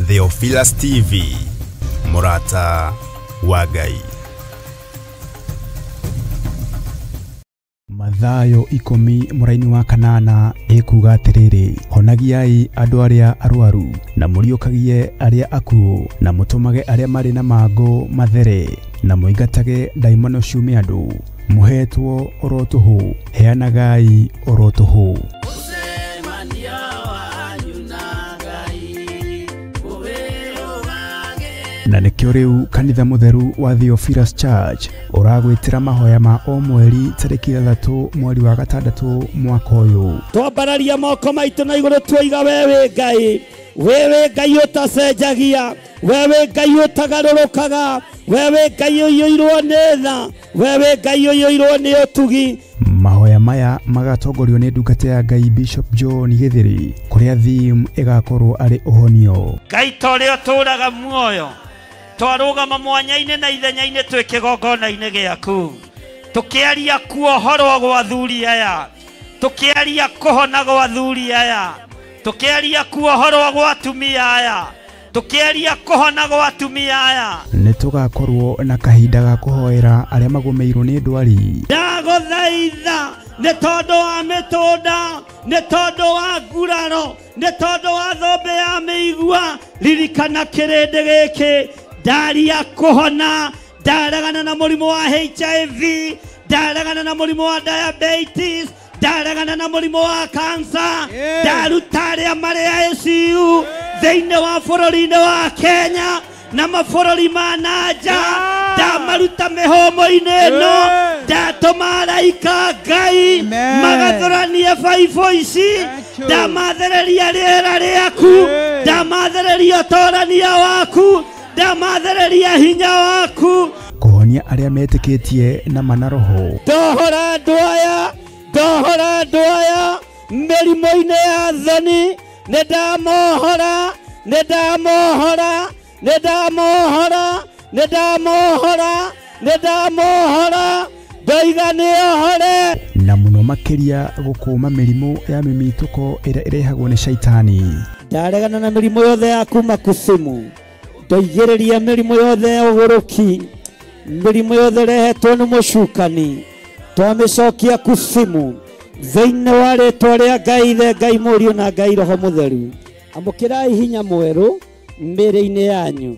Theophilus TV, mũrata wa Ngai. Mathayo 10 mũraini wa 8 ĩkuga atĩrĩrĩ, honagiai andũ arĩa arwaru na mũriũkagie arĩa akuũ na mũtũmage arĩa marĩ na mangũ mathere na mũingatage ndaimono ciume andũ. Mũhetwo oro tũhũ, heanagai oro tũhũ. Na nĩkĩo rĩu kanitha mũtheru wa Theophilus Church ũragwĩtĩra mahoya ma o mweri tarĩki 3 mweri wa 6 mwaka ũyũ. Twambararia moko maitũ na igũrũ tuoiga wewe Ngai, wewe Ngai ũtacenjagia, wewe Ngai ũtagarũrũkaga, wewe Ngai ũiyũirwo nĩ tha, wewe Ngai ũiyũirwo nĩ ũtugi. Mahoya maya magatongorio nĩ ndungata ya Ngai Bishop John Githiri, kũrĩa theme ĩgakorwo arĩ ũhonio. Ngai ta ũrĩa ũtũũraga muoyo, twarũgama mwanya-inĩ na ithenya-inĩ twĩ kĩgongona-inĩ gĩaku, tũkĩaria kuohorwo gwa athuri aya, tũkĩaria kũhona gwa athuri aya, tũkĩaria kuohorwo gwa atumia aya, tũkĩaria kũhona gwa atumia aya. Nĩ tũgakorwo na kahinda ga kũhoera arĩa magũmĩirwo nĩ ndwari. Ndagũthaitha nĩ tondũ wa mĩtũnda, nĩ tondũ wa nguraro, nĩ tondũ wa thũmbĩ ya mĩigua, ririkana kĩrĩndĩ gĩkĩ. Ndaria kũhona, ndaregana na mũrimũ wa HIV, ndaregana na mũrimũ wa diabetes, ndaregana na mũrimũ wa cancer, ndaruta arĩa marĩ ICU thĩinĩ wa bũrũri-inĩ wa Kenya na mabũrũri ma na nja, ndamaruta mĩhũmũ-inĩ ĩno, ndatũma araika Ngai magathũranie baibũ ici, ndamathereria rĩera rĩaku, ndamathereria ũtorania waku, ndamathereria hinya waku. Kũhonia arĩa metĩkĩtie na mana roho. Ndohora andũ aya, ndohora andũ aya mĩrimũ-inĩ ya thoni, nĩ ndamohora, nĩ ndamohora, nĩ ndamohora, nĩ ndamohora, nĩ ndamohora, ndoiga nĩohore. Na mũno makĩria gũkũma mĩrimũ ya mĩmitũko ĩrĩa ĩrehagwo nĩ shaitani. Ndaregana na mĩrimũ yothe ya kuma kusimu, ndoigĩrĩria mĩrimũ yothe ya ũgũrũki, mĩrimũ yothe ĩrehetwo nĩ mũcukani, twamĩcokia kusimu thĩinĩ wa rĩtwa rĩa Ngai Ithe, Ngai Mũriũ na Ngai Roho Mũtheru. Amũkĩrai hinya mwerũ mĩĩrĩ-inĩ yanyu,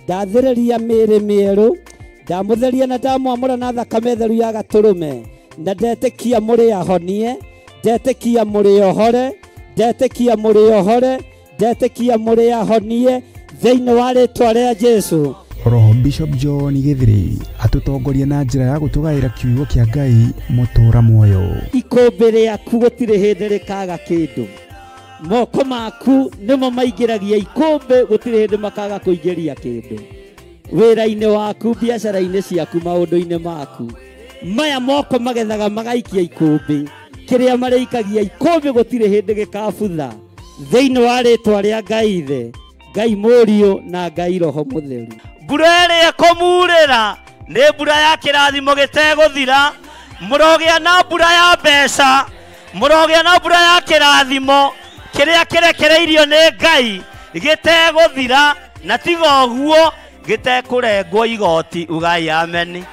ndathĩrĩria mĩĩrĩ mĩerũ, ndamũtheria na ndamwamũra na thakame theru ya gatũrũme, na ndetĩkia mũrĩ ahonie, ndetĩkia mũrĩ ohore, ndetĩkia mũrĩ ohore, ndetĩkia mũrĩ ahonie thĩinĩ wa rĩtwa rĩa Jesũ. Roho Bishop John Githiri atũtongoria na njĩra ya gũtũgaĩra kiugo kĩa Ngai mũtũũra muoyo. Ikũmbĩ rĩaku gũtirĩ hĩndĩ rĩkaga kĩndũ, moko maku nĩmo maingĩragia ikũmbĩ, gũtirĩ hĩndĩ makaga kũingĩria kĩndũ. Wĩra-inĩ waku, biacara-inĩ ciaku, maũndũ-inĩ maku, maya moko magethaga magaikia ikũmbĩ, kĩrĩa marĩikagia ikũmbĩ gũtirĩ hĩndĩ gĩkabutha thĩinĩ wa rĩtwa rĩa Ngai Ithe, Ngai Mũriũ na Ngai Roho Mũtheru. Mbura ĩrĩa ĩkũmurĩra nĩ mbura ya kĩrathimo gĩtegũthira, mũrogĩa na mbura ya mbeca, mũrogĩa na mbura ya kĩrathimo kĩrĩa kĩrekereirio nĩ Ngai gĩtegũthira, na tiga ũguo gĩtekũrengwo igoti. Ugai ameni.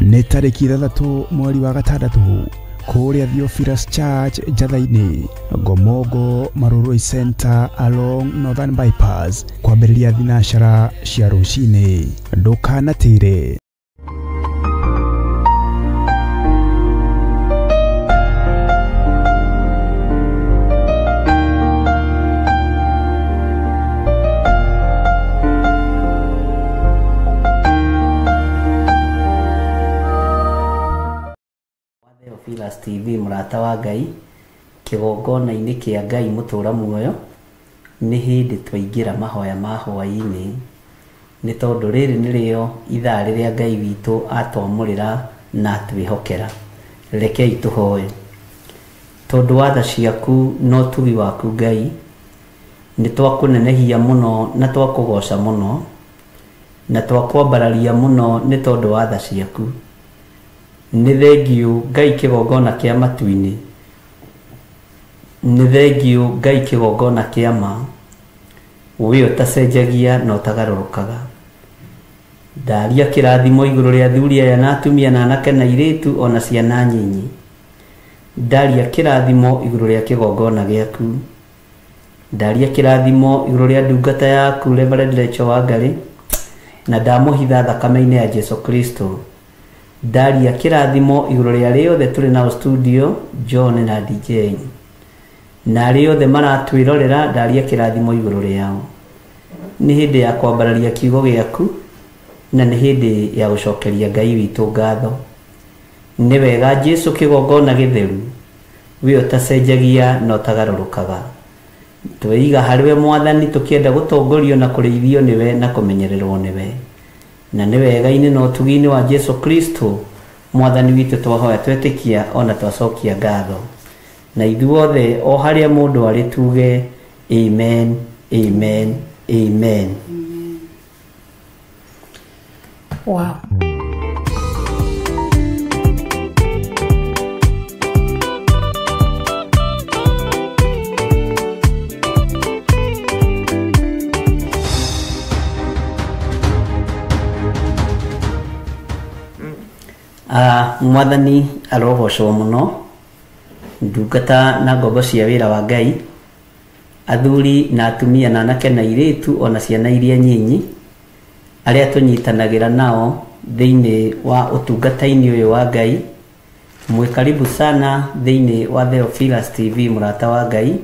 Nĩ tarĩki 6 mweri wa 6 kũrĩa Theophilus Church Njatha-inĩ, Ngomongo Marurui Center along Northern Bypass, kwambĩrĩria thinacara cia rũcinĩ. Ndũkanatĩre. Theophilus TV mũrata wa Ngai, kĩgongona-inĩ kĩa Ngai mũtũũra muoyo, nĩ hĩndĩ twaingĩra mahoya ma hwaĩ-inĩ, nĩ tondũ rĩrĩ nĩrĩo ithaa rĩrĩa Ngai witũ atwamũrĩra na atwĩhokera. Rekei tũhoe. Tondũ wa tha ciaku na ũtugi waku Ngai, nĩ twakũnenehia mũno na twakũgoca mũno na twakwambararia mũno nĩ tondũ wa tha ciaku. Nĩ thengiũ Ngai kĩgongona kĩa matu-inĩ, nĩ thengiũ Ngai kĩgongona kĩa ma, We ũtacenjagia na ũtagarũrũkaga. Ndaria kĩrathimo igũrũ rĩa athuri aya na atumia na anake na airĩtu ona ciana nyinyi. Ndaria kĩrathimo igũrũ rĩa kĩgongona gĩaku. Ndaria kĩrathimo igũrũ rĩa ndungata yaku Reverend Rachel Wangari, na ndamũhitha thakame-inĩ ya Jesu Kristo. Ndaria kĩrathimo igũrũ rĩa arĩa othe tũrĩ nao studio, John na DJ, na arĩa othe maratwĩrorera, ndaria kĩrathimo igũrũ rĩao. Nĩ hĩndĩ ya kwambararia kiugo gĩaku na nĩ hĩndĩ ya gũcokeria Ngai witũ ngatho. Nĩ wega Jesu kĩgongona gĩtheru, we ũtacenjagia na ũtagarũrũkaga. Tweiga harĩ we Mwathani, tũkĩenda gũtongorio na kũrĩithio nĩwe na kũmenyererwo nĩwe. Na nĩ wega-inĩ na ũtugi-inĩ wa Jesu Kristo Mwathani witũ twahoya twetĩkia ona twacokia ngatho. Na ithuothe o harĩa mũndũ arĩ tuge amen, amen, amen. Wow. Mwathani arogocwo mũno, ndungata na ngombo cia wĩra wa Ngai, athuri na atumia na anake na airĩtu ona ciana iria nyinyi, arĩa tũnyitanagĩra nao thĩinĩ wa ũtungata-inĩ ũyũ wa Ngai. Mwĩ karibu sana thĩinĩ wa Theophilus TV, mũrata wa Ngai,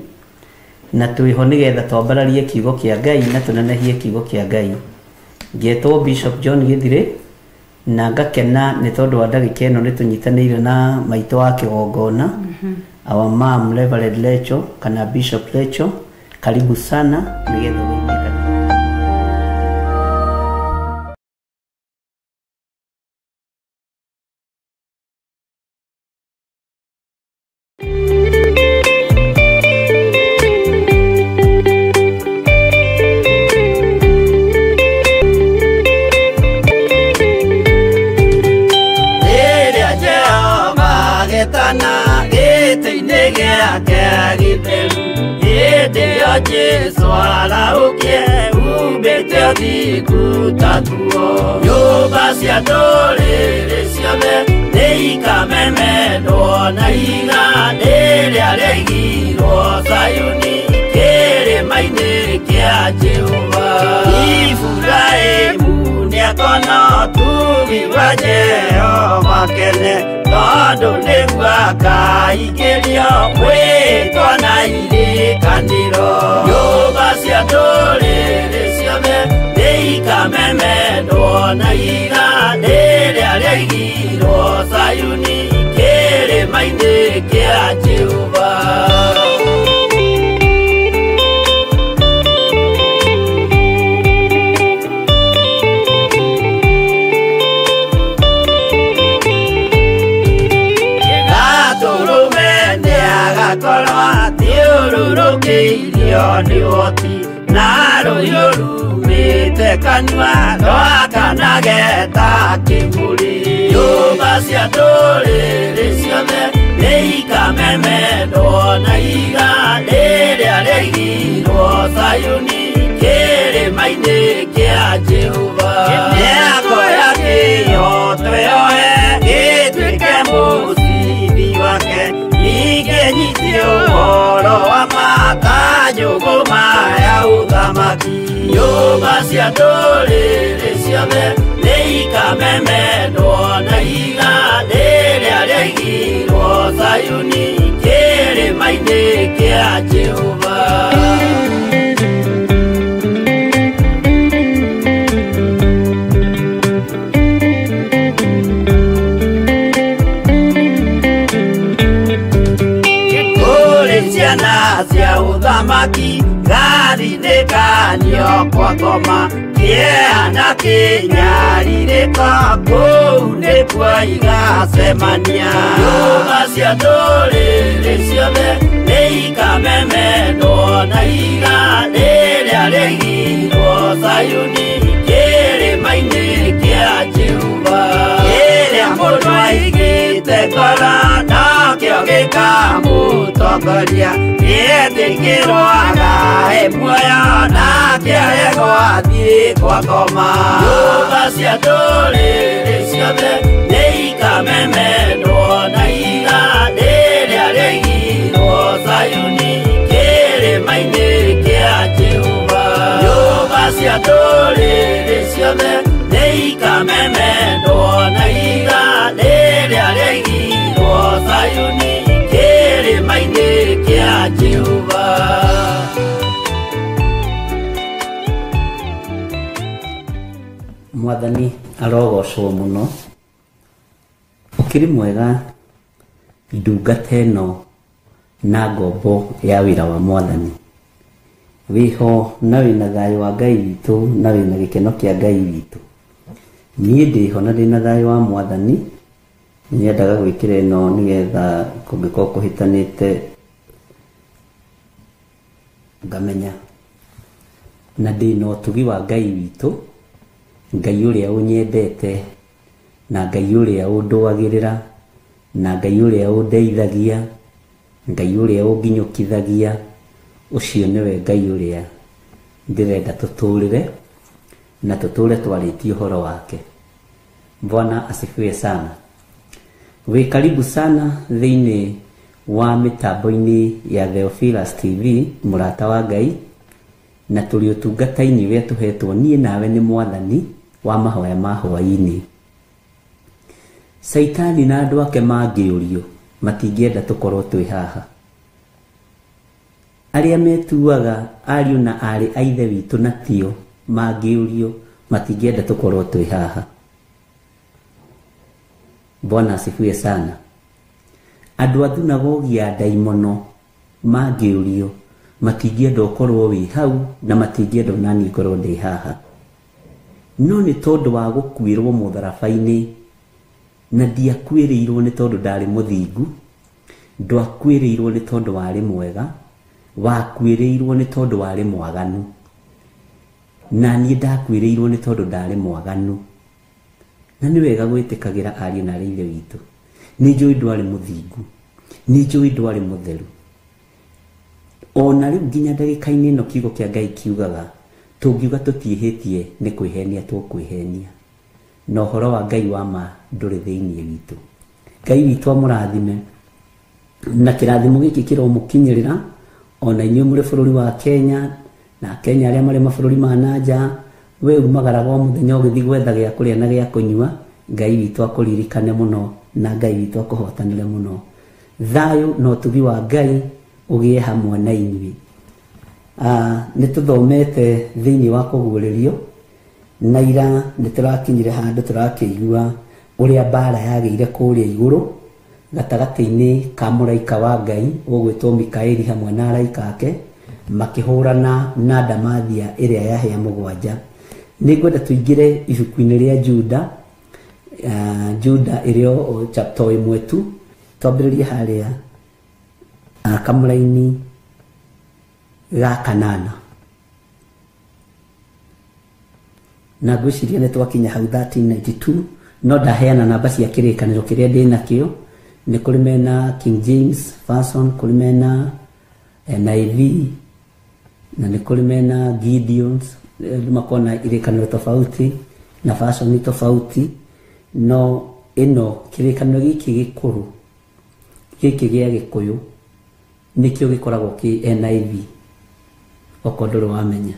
na twĩho nĩgetha twambararie kiugo kĩa Ngai na tũnenehie kiugo kĩa Ngai. Ngetwo Bishop John Githire, na ngakena nĩ tondũ wa ndagĩka ĩno nĩ tũnyitanĩire na maitũ wa kĩgongona, our mom Reverend Rachel kana Bishop Rachel. Karibu sana nĩgetha ũgeithie kanitha. Jesu araukie umĩte ũthingu ta nguo. Nyũmba cia ndũrĩrĩ ciothe nĩikamemendwo na ihiga rĩrĩa rĩaigirwo Zayuni kĩrĩma-inĩ kĩa Jehova. Iburahĩmu nĩakona ũtugi wa Jehova kene, tondũ nĩguo akaingĩrio mwĩtwa na irĩkanĩro. Nyũmba cia ndũrĩrĩ ciothe nĩikamemendwo na ihiga rĩrĩa rĩaigirwo Zayuni kĩrĩma-inĩ kĩa Jehova. Thiũrũrũkĩirio nĩ ũhoti na rũhiũ rumĩte kanua rwakanage ta kĩmũrĩ. Nyũmba cia ndũrĩrĩ ciothe nĩikamemendwo na ihiga rĩrĩa rĩaigirwo Zayuni kĩrĩma-inĩ kĩa Jehova. Mĩako ya kĩhooto yoe ĩtuĩke mũcibi wake, ningĩ nyitie ũhoro wa ma ta njũgũma ya ũthamaki. Nyũmba cia ndũrĩrĩ ciothe nĩikamemendwo na ihiga rĩrĩa rĩaigirwo Zayuni kĩrĩma-inĩ kĩa Jehova. Ciana cia ũthamaki gathi-inĩ kanio kwa ngoma, kĩeha na kĩnyarirĩko kũu nĩkuo igacemania. Nyũmba cia ndũrĩrĩ ciothe nĩikamemendwo na ihiga rĩrĩa rĩaigirwo Zayuni kĩrĩma-inĩ kĩa Jehova. Kĩrĩa mũndũ aigĩte ngoro nokĩo gĩkamũtoria. Mũtongoria nĩetĩkĩrwo agae muoyo nake aregwo athiĩ kwa ngoma. Nyũmba cia ndũrĩrĩ ciothe nĩikamemendwo na ihiga rĩrĩa rĩigirwo Zayuni kĩrĩma-inĩ kĩa Jehova. Nyũmba cia ndũrĩrĩ ciothe nĩikamemendwo na ihiga rĩrĩa rĩigirwo Zayuni kĩrĩma-inĩ kĩa Jehova. Mwathani arogocwo mũno. Ũkĩrĩ mwega ndungata ĩno na ngombo ya wĩra wa Mwathani. Wĩho na wĩna thayũ wa Ngai witũ na wĩna gĩkeno kĩa Ngai witũ. Niĩ ndĩho na ndĩna thayũ wa Mwathani. Nyendaga gwĩkĩra ĩno nĩgetha kũngĩkorwo kũhĩtanĩte ngamenya. Na ndĩna ũtugi wa Ngai witũ, Ngai ũrĩa ũnyendete na Ngai ũrĩa ũndũagĩrĩra na Ngai ũrĩa ũndeithagia, Ngai ũrĩa ũnginyũkithagia, ũcio nĩwe Ngai ũrĩa ndĩrenda tũtũrĩre na tũtũre twarĩtie ũhoro wake. Bwana asifiwe sana. Wĩ karibu sana thĩinĩ wa mĩtambo-inĩ ya Theophilus TV, mũrata wa Ngai, na tũrĩ ũtungata-inĩ ũrĩa tũhetwo niĩ nawe nĩ Mwathani wa mahoya ma hwaĩ-inĩ. Caitani na andũ ake mangĩũrio matingĩenda tũkorwo twĩ haha. Arĩa metuaga ariũ na aarĩ a Ithe witũ na tio mangĩũrio matingĩenda tũkorwo twĩ haha. Bwana asifiwe sana. Andũ a thunagogi ya ndaimono mangĩũrio matingĩenda ũkorwo wĩ hau na matingĩenda onaniĩ ngorwo ndĩ haha. No nĩ tondũ wa gũkuĩrwo mũtharaba-inĩ, na ndiakuĩrĩirwo nĩ tondũ ndarĩ mũthingu, ndwakuĩrĩirwo nĩ tondũ warĩ mwega, wakuĩrĩirwo nĩ tondũ warĩ mwaganu. Na niĩ ndakuĩrĩirwo nĩ tondũ ndarĩ mwaganu. Na nĩ wega gwĩtĩkagĩra ariũ na aarĩ a Ithe witũ. Nĩ njũĩ ndwarĩ mũthingu, nĩ njũĩ ndwarĩ mũtheru. Ona rĩu nginya ndagĩka-inĩ ĩno kiugo kĩa Ngai kiugaga tũngiuga tũtiĩhĩtie nĩ kwĩhenia tũkwĩhenia, na ũhoro wa Ngai wa ma ndũrĩ thĩinĩ witũ. Ngai witũ amũrathime na kĩrathimo gĩkĩ kĩromũkinyĩrĩra ona inyuĩ mũrĩ bũrũri wa Kenya na Kenya arĩa marĩ mabũrũri ma na nja. We umagaraga o mũthenya ũgĩthiĩ gwetha gĩa kũrĩa na gĩa kũnyua. Ngai witũ akũririkane mũno na Ngai witũ akũhotanĩre mũno. Thayũ na ũtugi wa Ngai ũgĩe hamwe na inyuĩ. Nĩ tũthomete thĩinĩ wa kũguũrĩrio na ira nĩ tũrakinyire handũ tũrakĩigua ũrĩa mbara yagĩire kũrĩa igũrũ gatagatĩ-inĩ ka mũraika wa Ngai ũgwĩtwo Mikaeli hamwe na araika ake makĩhũrana na ndamathia ĩrĩa ya hĩa mũgwanja. Nĩ ngwenda tũingĩre ibuku-inĩ rĩa Juda, Juda ĩrĩ o chapter 1 tu, twambĩrĩrie harĩa kamũraini ga kanana. Na ngwĩciria nĩ twakinya hau 1392, no ndaheana namba cia kĩrĩkanĩro kĩrĩa ndĩ nakĩo. Nĩ kũrĩ mena King James Version, kũrĩ mena NIV, na nĩ kũrĩ mena Gideons. Andũ makona irĩkanĩro tofauti na version tofauti, no ĩno kĩrĩkanĩro gĩkĩ gĩkũrũ gĩkĩ gĩa Gĩkũyũ nĩkĩo gĩkoragwo kĩ NIV, okorwo ndũrĩ wamenya.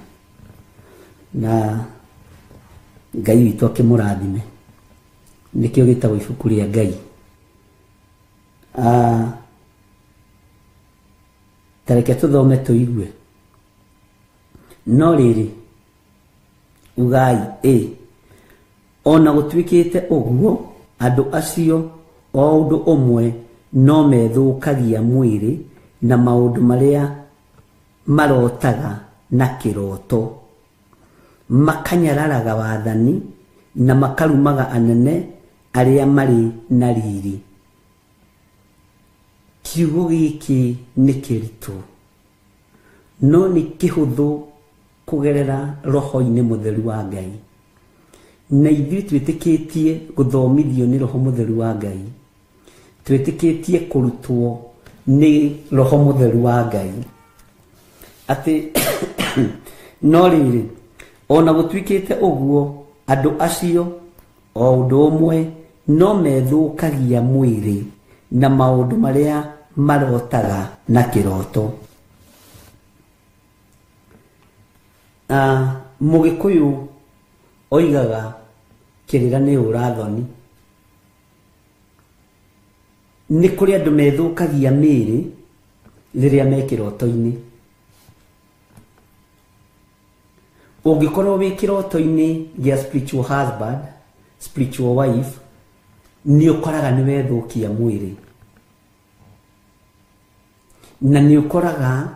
Na Ngai witũ akĩmũrathime. Nĩkĩo gĩtagwo ibuku rĩa Ngai. Ta reke tũthome tũigue. No rĩrĩ, ugai ĩ, ona gũtuĩkĩte ũguo, andũ acio o ũndũ ũmwe no methũkagia mwĩrĩ na maũndũ marĩa marotaga na kĩroto, makanyararaga wathani na makarumaga anene arĩa marĩ na riri. Kiugo gĩkĩ nĩ kĩritũ, no nĩ kĩhũthũ kũgerera roho-inĩ mũtheru wa Ngai. Na ithuĩ twĩtĩkĩtie gũthomithio nĩ roho mũtheru wa Ngai, twĩtĩkĩtie kũrutwo Nĩ roho mũtheru wa Ngai atĩ no rĩrĩ ona gũtuĩkĩte ũguo andũ acio o ũndũ ũmwe no methũkagia mwĩrĩ na maũndũ marĩa marotaga na kĩroto. Mũgĩkũyũ oigaga kĩrĩra nĩ ũrathoni. Nĩ kũrĩ andũ methũkagia mĩĩrĩ rĩrĩa me kĩroto-inĩ. Ũngĩkorwo wĩ kĩroto-inĩ gĩa spiritual husband, spiritual wife, nĩ ũkoraga nĩ wethũkia mwĩrĩ na nĩ ũkoraga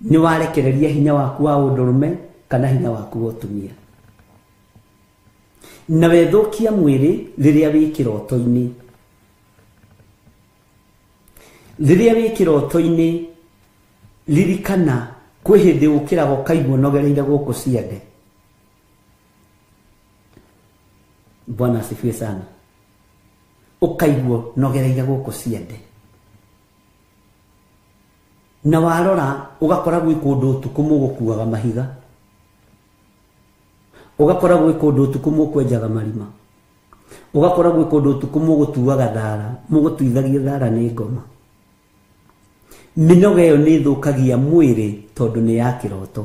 nĩ warekereria hinya waku wa ũndũrũme kana hinya waku wa ũtumia, na wethũkia mwĩrĩ rĩrĩa wĩ kĩroto-inĩ. Rĩrĩa wĩ kĩroto-inĩ ririkana kwĩ hĩndĩ ũkĩraga ũkaigua ũnogereire gũkũ ciande. Bwana asifiwe sana. Ũkaigua ũnogereire gũkũ ciande na warora ũgakora gwĩ kũndũ ũtukũ mũgũkuaga mahiga, ũgakora gwĩ kũndũ ũtukũ mũkwenjaga marima, ũgakora gwĩ kũndũ ũtukũ mũgũtuaga thara, mũgũtuithagia thara nĩ ngoma. Mĩnoga ĩyo nĩ ĩthũkagia mwĩrĩ tondũ nĩ ya kĩroto.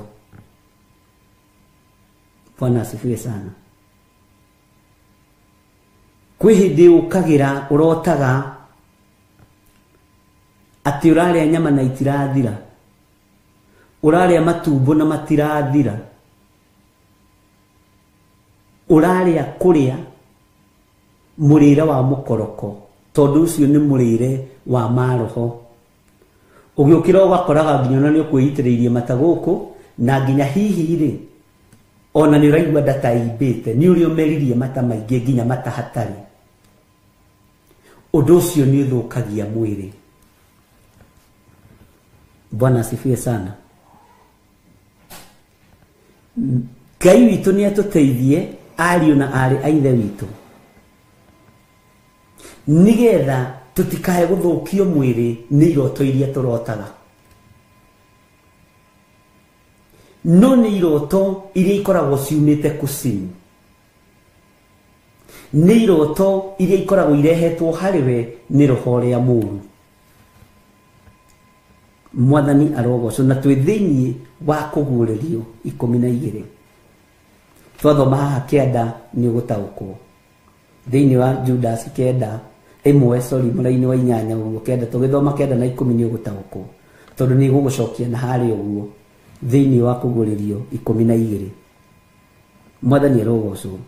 Bwana asifiwe sana. Kwĩ hĩndĩ ũkagĩra ũrotaga atĩ ũrarĩa nyama na itirathira, ũrarĩa matumbo na matirathira, ũrarĩa kũrĩa mũrĩre wa mũkoroko tondũ ũcio nĩ mũrĩre wa maroho. Ũgĩũkĩra ũgakoraga nginya ona nĩ ũkwĩitĩrĩirie mata gũkũ na nginya hihi rĩ ona nĩ ũraigua nda ta imbĩte nĩ ũrĩa ũmeririe mata maingĩ nginya mata hatarĩ. Ũndũ ũcio nĩ ũthũkagia mwĩrĩ. Bwana asifiwe sana. Ngai witũ nĩ atũteithie ariũ na aarĩ a ithe witũ nĩgetha tũtikae gũthũkio mwĩrĩ nĩ iroto iria tũrotaga. No nĩ iroto iria ikoragwo ciumĩte kucimu, nĩ iroto iria ikoragwo irehetwo harĩ we nĩ roho ũrĩa mũũru. Mwathani arogocwo. Na twĩ thĩinĩ wa kũguũrĩrio 12 twathoma haha 9 nĩ ũgũtaũkwo. Thĩinĩ wa Judas 9 ĩmwe, sorry, mũraini wa 8 ũguo 9 tũgĩthoma 9 na 10 nĩ ũgũtaũkwo tondũ nĩ gũgũcokia na harĩa ũguo thĩinĩ wa kũguũrĩrio 12. Mwathani arogocwo.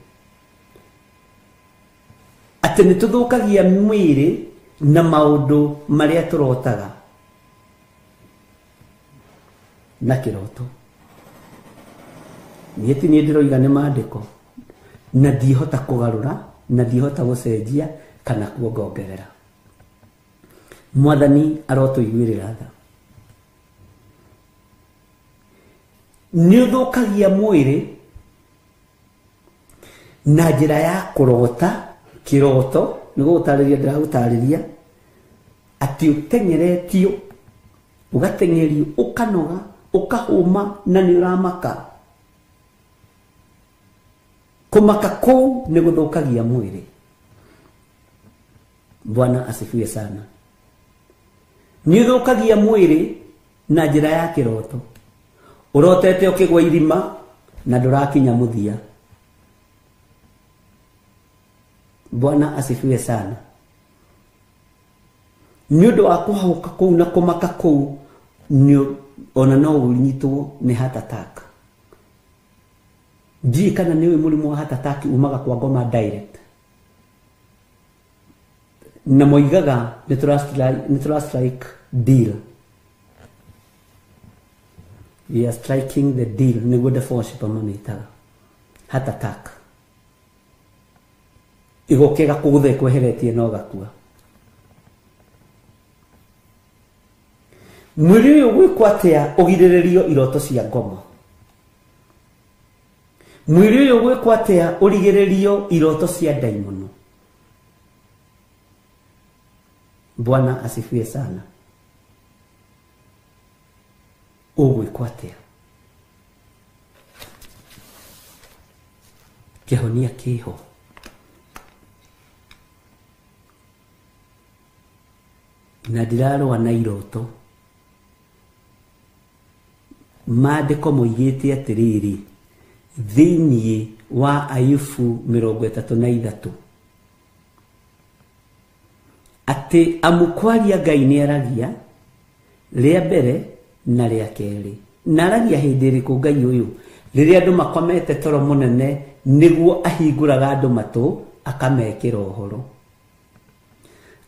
Atĩ nĩ tũthũkagia mwĩrĩ na maũndũ marĩa tũrotaga na kĩroto. Niĩ ti niĩ ndĩroiga nĩ maandĩko na ndihota kũgarũra na ndihota gũcenjia kana kuongongerera. Mwathani arotũiguĩrĩra tha. Nĩ ũthũkagia mwĩrĩ na njĩra ya kũrota kĩroto. Nĩ gũgũtarĩria ndĩragũtarĩria atĩ ũteng'eretio ũgateng'erio ũkanoga ũkahũma na nĩ ũramaka. Kũmaka kũu nĩ gũthũkagia mwĩrĩ. Bwana asifiwe sana. Nĩ ũthũkagia mwĩrĩ na njĩra ya kĩroto. Ũrotete ũkĩgwa irima na ndũrakinya mũthia. Bwana asifiwe sana. Nĩ ũndũ wa kũhahũka kũu na kũmaka kũu ona no ũnyitwo nĩ heart attack. Ndiũĩ kana nĩ ũĩ mũrimũ wa heart attack umaga kwa ngoma direct. Na moigaga nĩ tũra strike deal. We are striking the deal nĩguo the worship mamĩtaga heart attack. Ĩgoka ĩgakũgũtha ĩkweheretie na ũgakua. Mwĩrĩ ũyũ gwĩkwo atĩa ũgirĩrĩrio iroto cia ngoma? Mwĩrĩ ũyũ gwĩkwo atĩa ũrigĩrĩrio iroto cia ndaimono? Bwana asifiwe sana. Ũgwĩkwo atĩa? Kĩhonia kĩho. Na ndirarũa na iroto. Maandĩko moigĩte atĩrĩrĩ, thĩinĩ wa Ayubu 33 atĩ amu kwaria Ngai nĩaragia rĩa mbere na rĩa kerĩ. Na aragia hĩndĩ ĩrĩkũ Ngai ũyũ? Rĩrĩa andũ makomete toro mũnene, nĩguo ahingũraga andũ matũ akamekĩra ũhoro.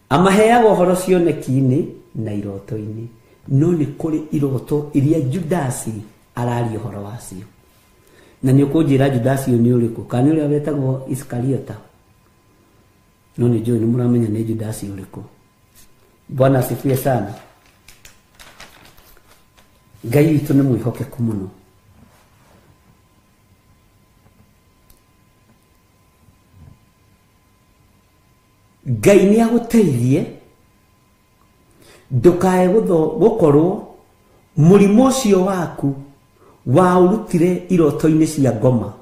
Amaheaga ũhoro cioneki-inĩ na iroto-inĩ. No nĩ kũrĩ iroto iria Judasi araria ũhoro wacio. Na nĩ ũkũnjĩra Judasi ũyũ nĩ ũrĩkũ? Kana nĩ ũrĩa wetagwo Iskariota? No nĩ njũĩ nĩ mũramenya nĩ Judasi ũrĩkũ. Bwana asifiwe sana. Ngai witũ nĩ mwĩhokeku mũno. Ngai nĩ agũteithie ndũkae gũkorwo mũrimũ ũcio waku waũrutire iroto-inĩ cia ngoma.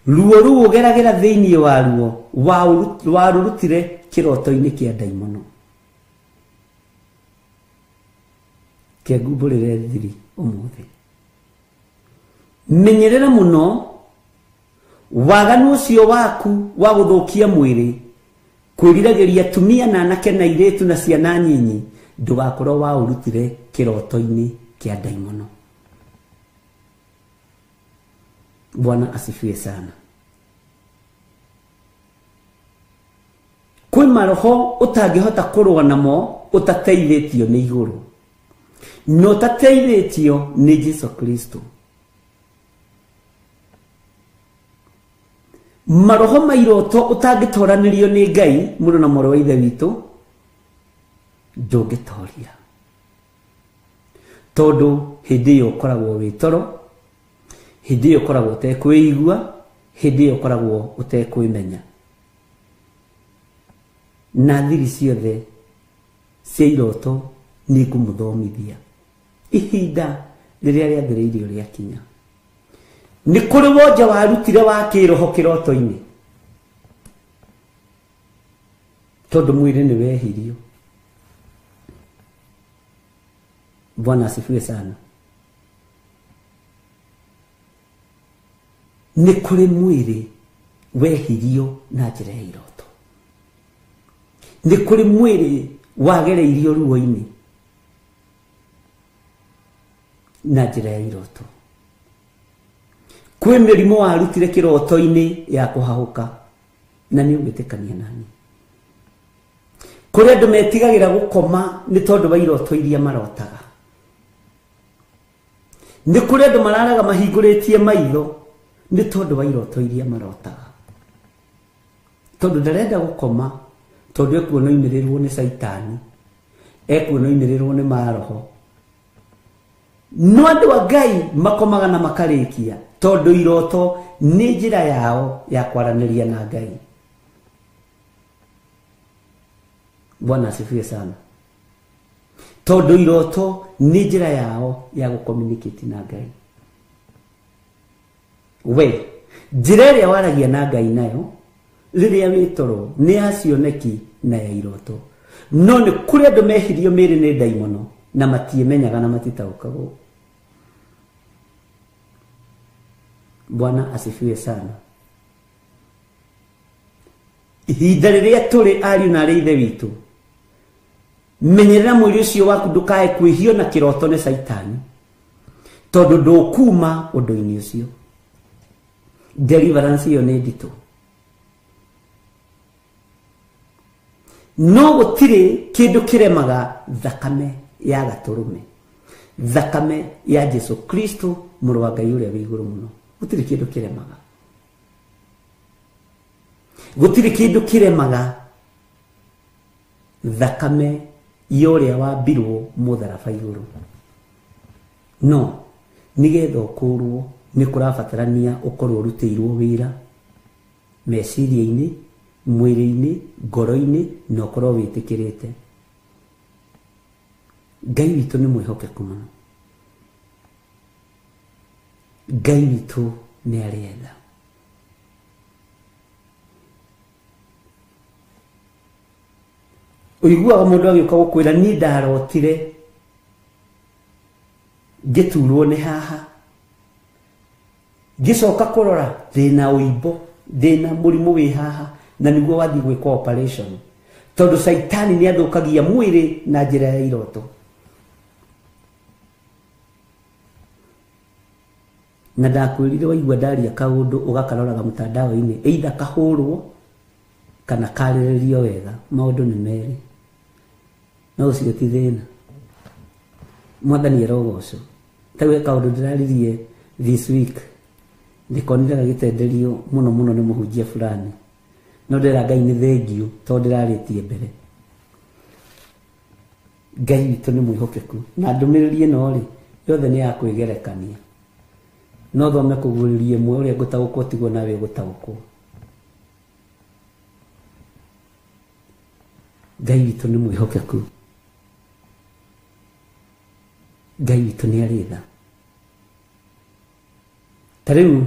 Ruo rũu ũgeragĩra thĩinĩ wa ruo warũrutire kĩroto-inĩ kĩa ndaimono. Kĩngumbũrĩre thiri ũmũthĩ. Menyerera mũno waganu ũcio waku wa gũthũkia mwĩrĩ, kwĩriragĩria atumia na anake na airĩtu na ciana nyinyi, ndũgakorwo waũrutire kĩroto-inĩ kĩa ndaimono. Bwana asifiwe sana. Kwĩ maroho ũtangĩhota kũrũa namo ũtateithĩtio nĩ igũrũ, na ũtateithĩtio nĩ Jesu Kristo. Maroho ma iroto ũtangĩtoranĩrio nĩ Ngai, mũrũ na mwarĩ wa Ithe witũ, ndũngĩtoria. Tondũ hĩndĩ ĩyo ũkoragwo wĩ toro, hĩndĩ ĩyo ũkoragwo ũtekwĩigua, hĩndĩ ĩyo ũkoragwo ũtekwĩmenya. Na thiri ciothe cia iroto nĩ ngũmũthomithia ihinda rĩrĩa rĩathĩrĩirio rĩakinya. Nĩ kũrĩ wonja warutire wa kĩroho kĩroto-inĩ, tondũ mwĩrĩ nĩ wehirio. Bwana asifiwe sana. Nĩ kũrĩ mwĩrĩ wehirio na njĩra ya iroto. Nĩ kũrĩ mwĩrĩ wagereirio ruo-inĩ na njĩra ya iroto. Kwĩ mĩrimũ warutire kĩroto-inĩ ya kũhahũka, na nĩ ũgwĩtĩkania nani. Kũrĩ andũ metigagĩra gũkoma nĩ tondũ wa iroto iria marotaga. Nĩ kũrĩ andũ mararaga mahingũrĩtie maitho nĩ tondũ wa iroto iria marotaga. Tondũ ndarenda gũkoma, tondũ ekuona oimĩrĩrwo nĩ caitani, ekuona oimĩrĩrwo nĩ maroho. No andũ a Ngai makomaga na makarĩkia, tondũ iroto nĩ njĩra yao ya kwaranĩria na Ngai. Bwana asifiwe sana. Tondũ iroto nĩ njĩra yao ya gũcommunicate na Ngai. We njĩra ĩrĩa waragia na Ngai nayo rĩrĩa wĩ toro nĩ ya cioneki na ya iroto. No nĩ kũrĩ andũ mehirio mĩĩrĩ nĩ ndaimono na matiĩmenyaga na matitaũkagwo. Bwana asifiwe sana. Ihinda rĩrĩa tũrĩ ariũ na arĩ Ithe witũ, menyerera mwĩrĩ ũcio waku ndũkae kwĩhio na kĩroto nĩ caitani, tondũ ndũkuma ũndũ-inĩ ũcio. Deliverance ĩyo nĩ nditũ. No gũtirĩ kĩndũ kĩremaga thakame ya gatũrũme, thakame ya Jesu Kristo mũrũ wa Ngai ũrĩa wĩ igũrũ mũno. Gũtirĩ kĩndũ kĩremaga. Gũtirĩ kĩndũ kĩremaga thakame ya ũrĩa wambirwo mũtharaba igũrũ. No nĩgetha ũkũrwo nĩ kũrabatarania ũkorwo ũrutĩirwo wĩra meciria-inĩ, Mwĩrĩ-inĩ, ngoro-inĩ, na ũkorwo wĩtĩkĩrĩte. Ngai witũ nĩ mwĩhokeku mũno. Ngai witũ nĩ arĩ tha. Ũiguaga mũndũ agĩũka gũkwĩra niĩ ndarotire ngĩturwo nĩ haha, ngĩcoka kũrora ndĩna ũimbo, ndĩna mũrimũ wĩ haha, na nĩguo wathiĩ gwĩkwo operation, tondũ caitani nĩ athũkagia mwĩrĩ na njĩra ya iroto. Na ndakwĩrire waigua ndaria kaũndũ ũgakaroraga mtandao-inĩ, either kahũrwo kana karĩrĩrio wega, maũndũ nĩ merĩ, no ũcio ti thĩna. Mwathani arogocwo. Ta we kaũndũ ndĩraririe this week ndĩkonire gagĩtenderio mũno mũno nĩ mũhunjia fulani, no ndĩra Ngai nĩ thengiũ tondũ ndĩrarĩtie mbere. Ngai witũ nĩ mwĩhokeku, na ndũmĩrĩri ĩno rĩ yothe nĩ ya kwĩgerekania. No thome kũguũrĩria ĩmwe ũrĩa ngũtaũkwo tiguo nawe ũgũtaũkwo. Ngai witũ nĩ mwĩhokeku. Ngai witũ nĩ arĩ tha. Ta rĩu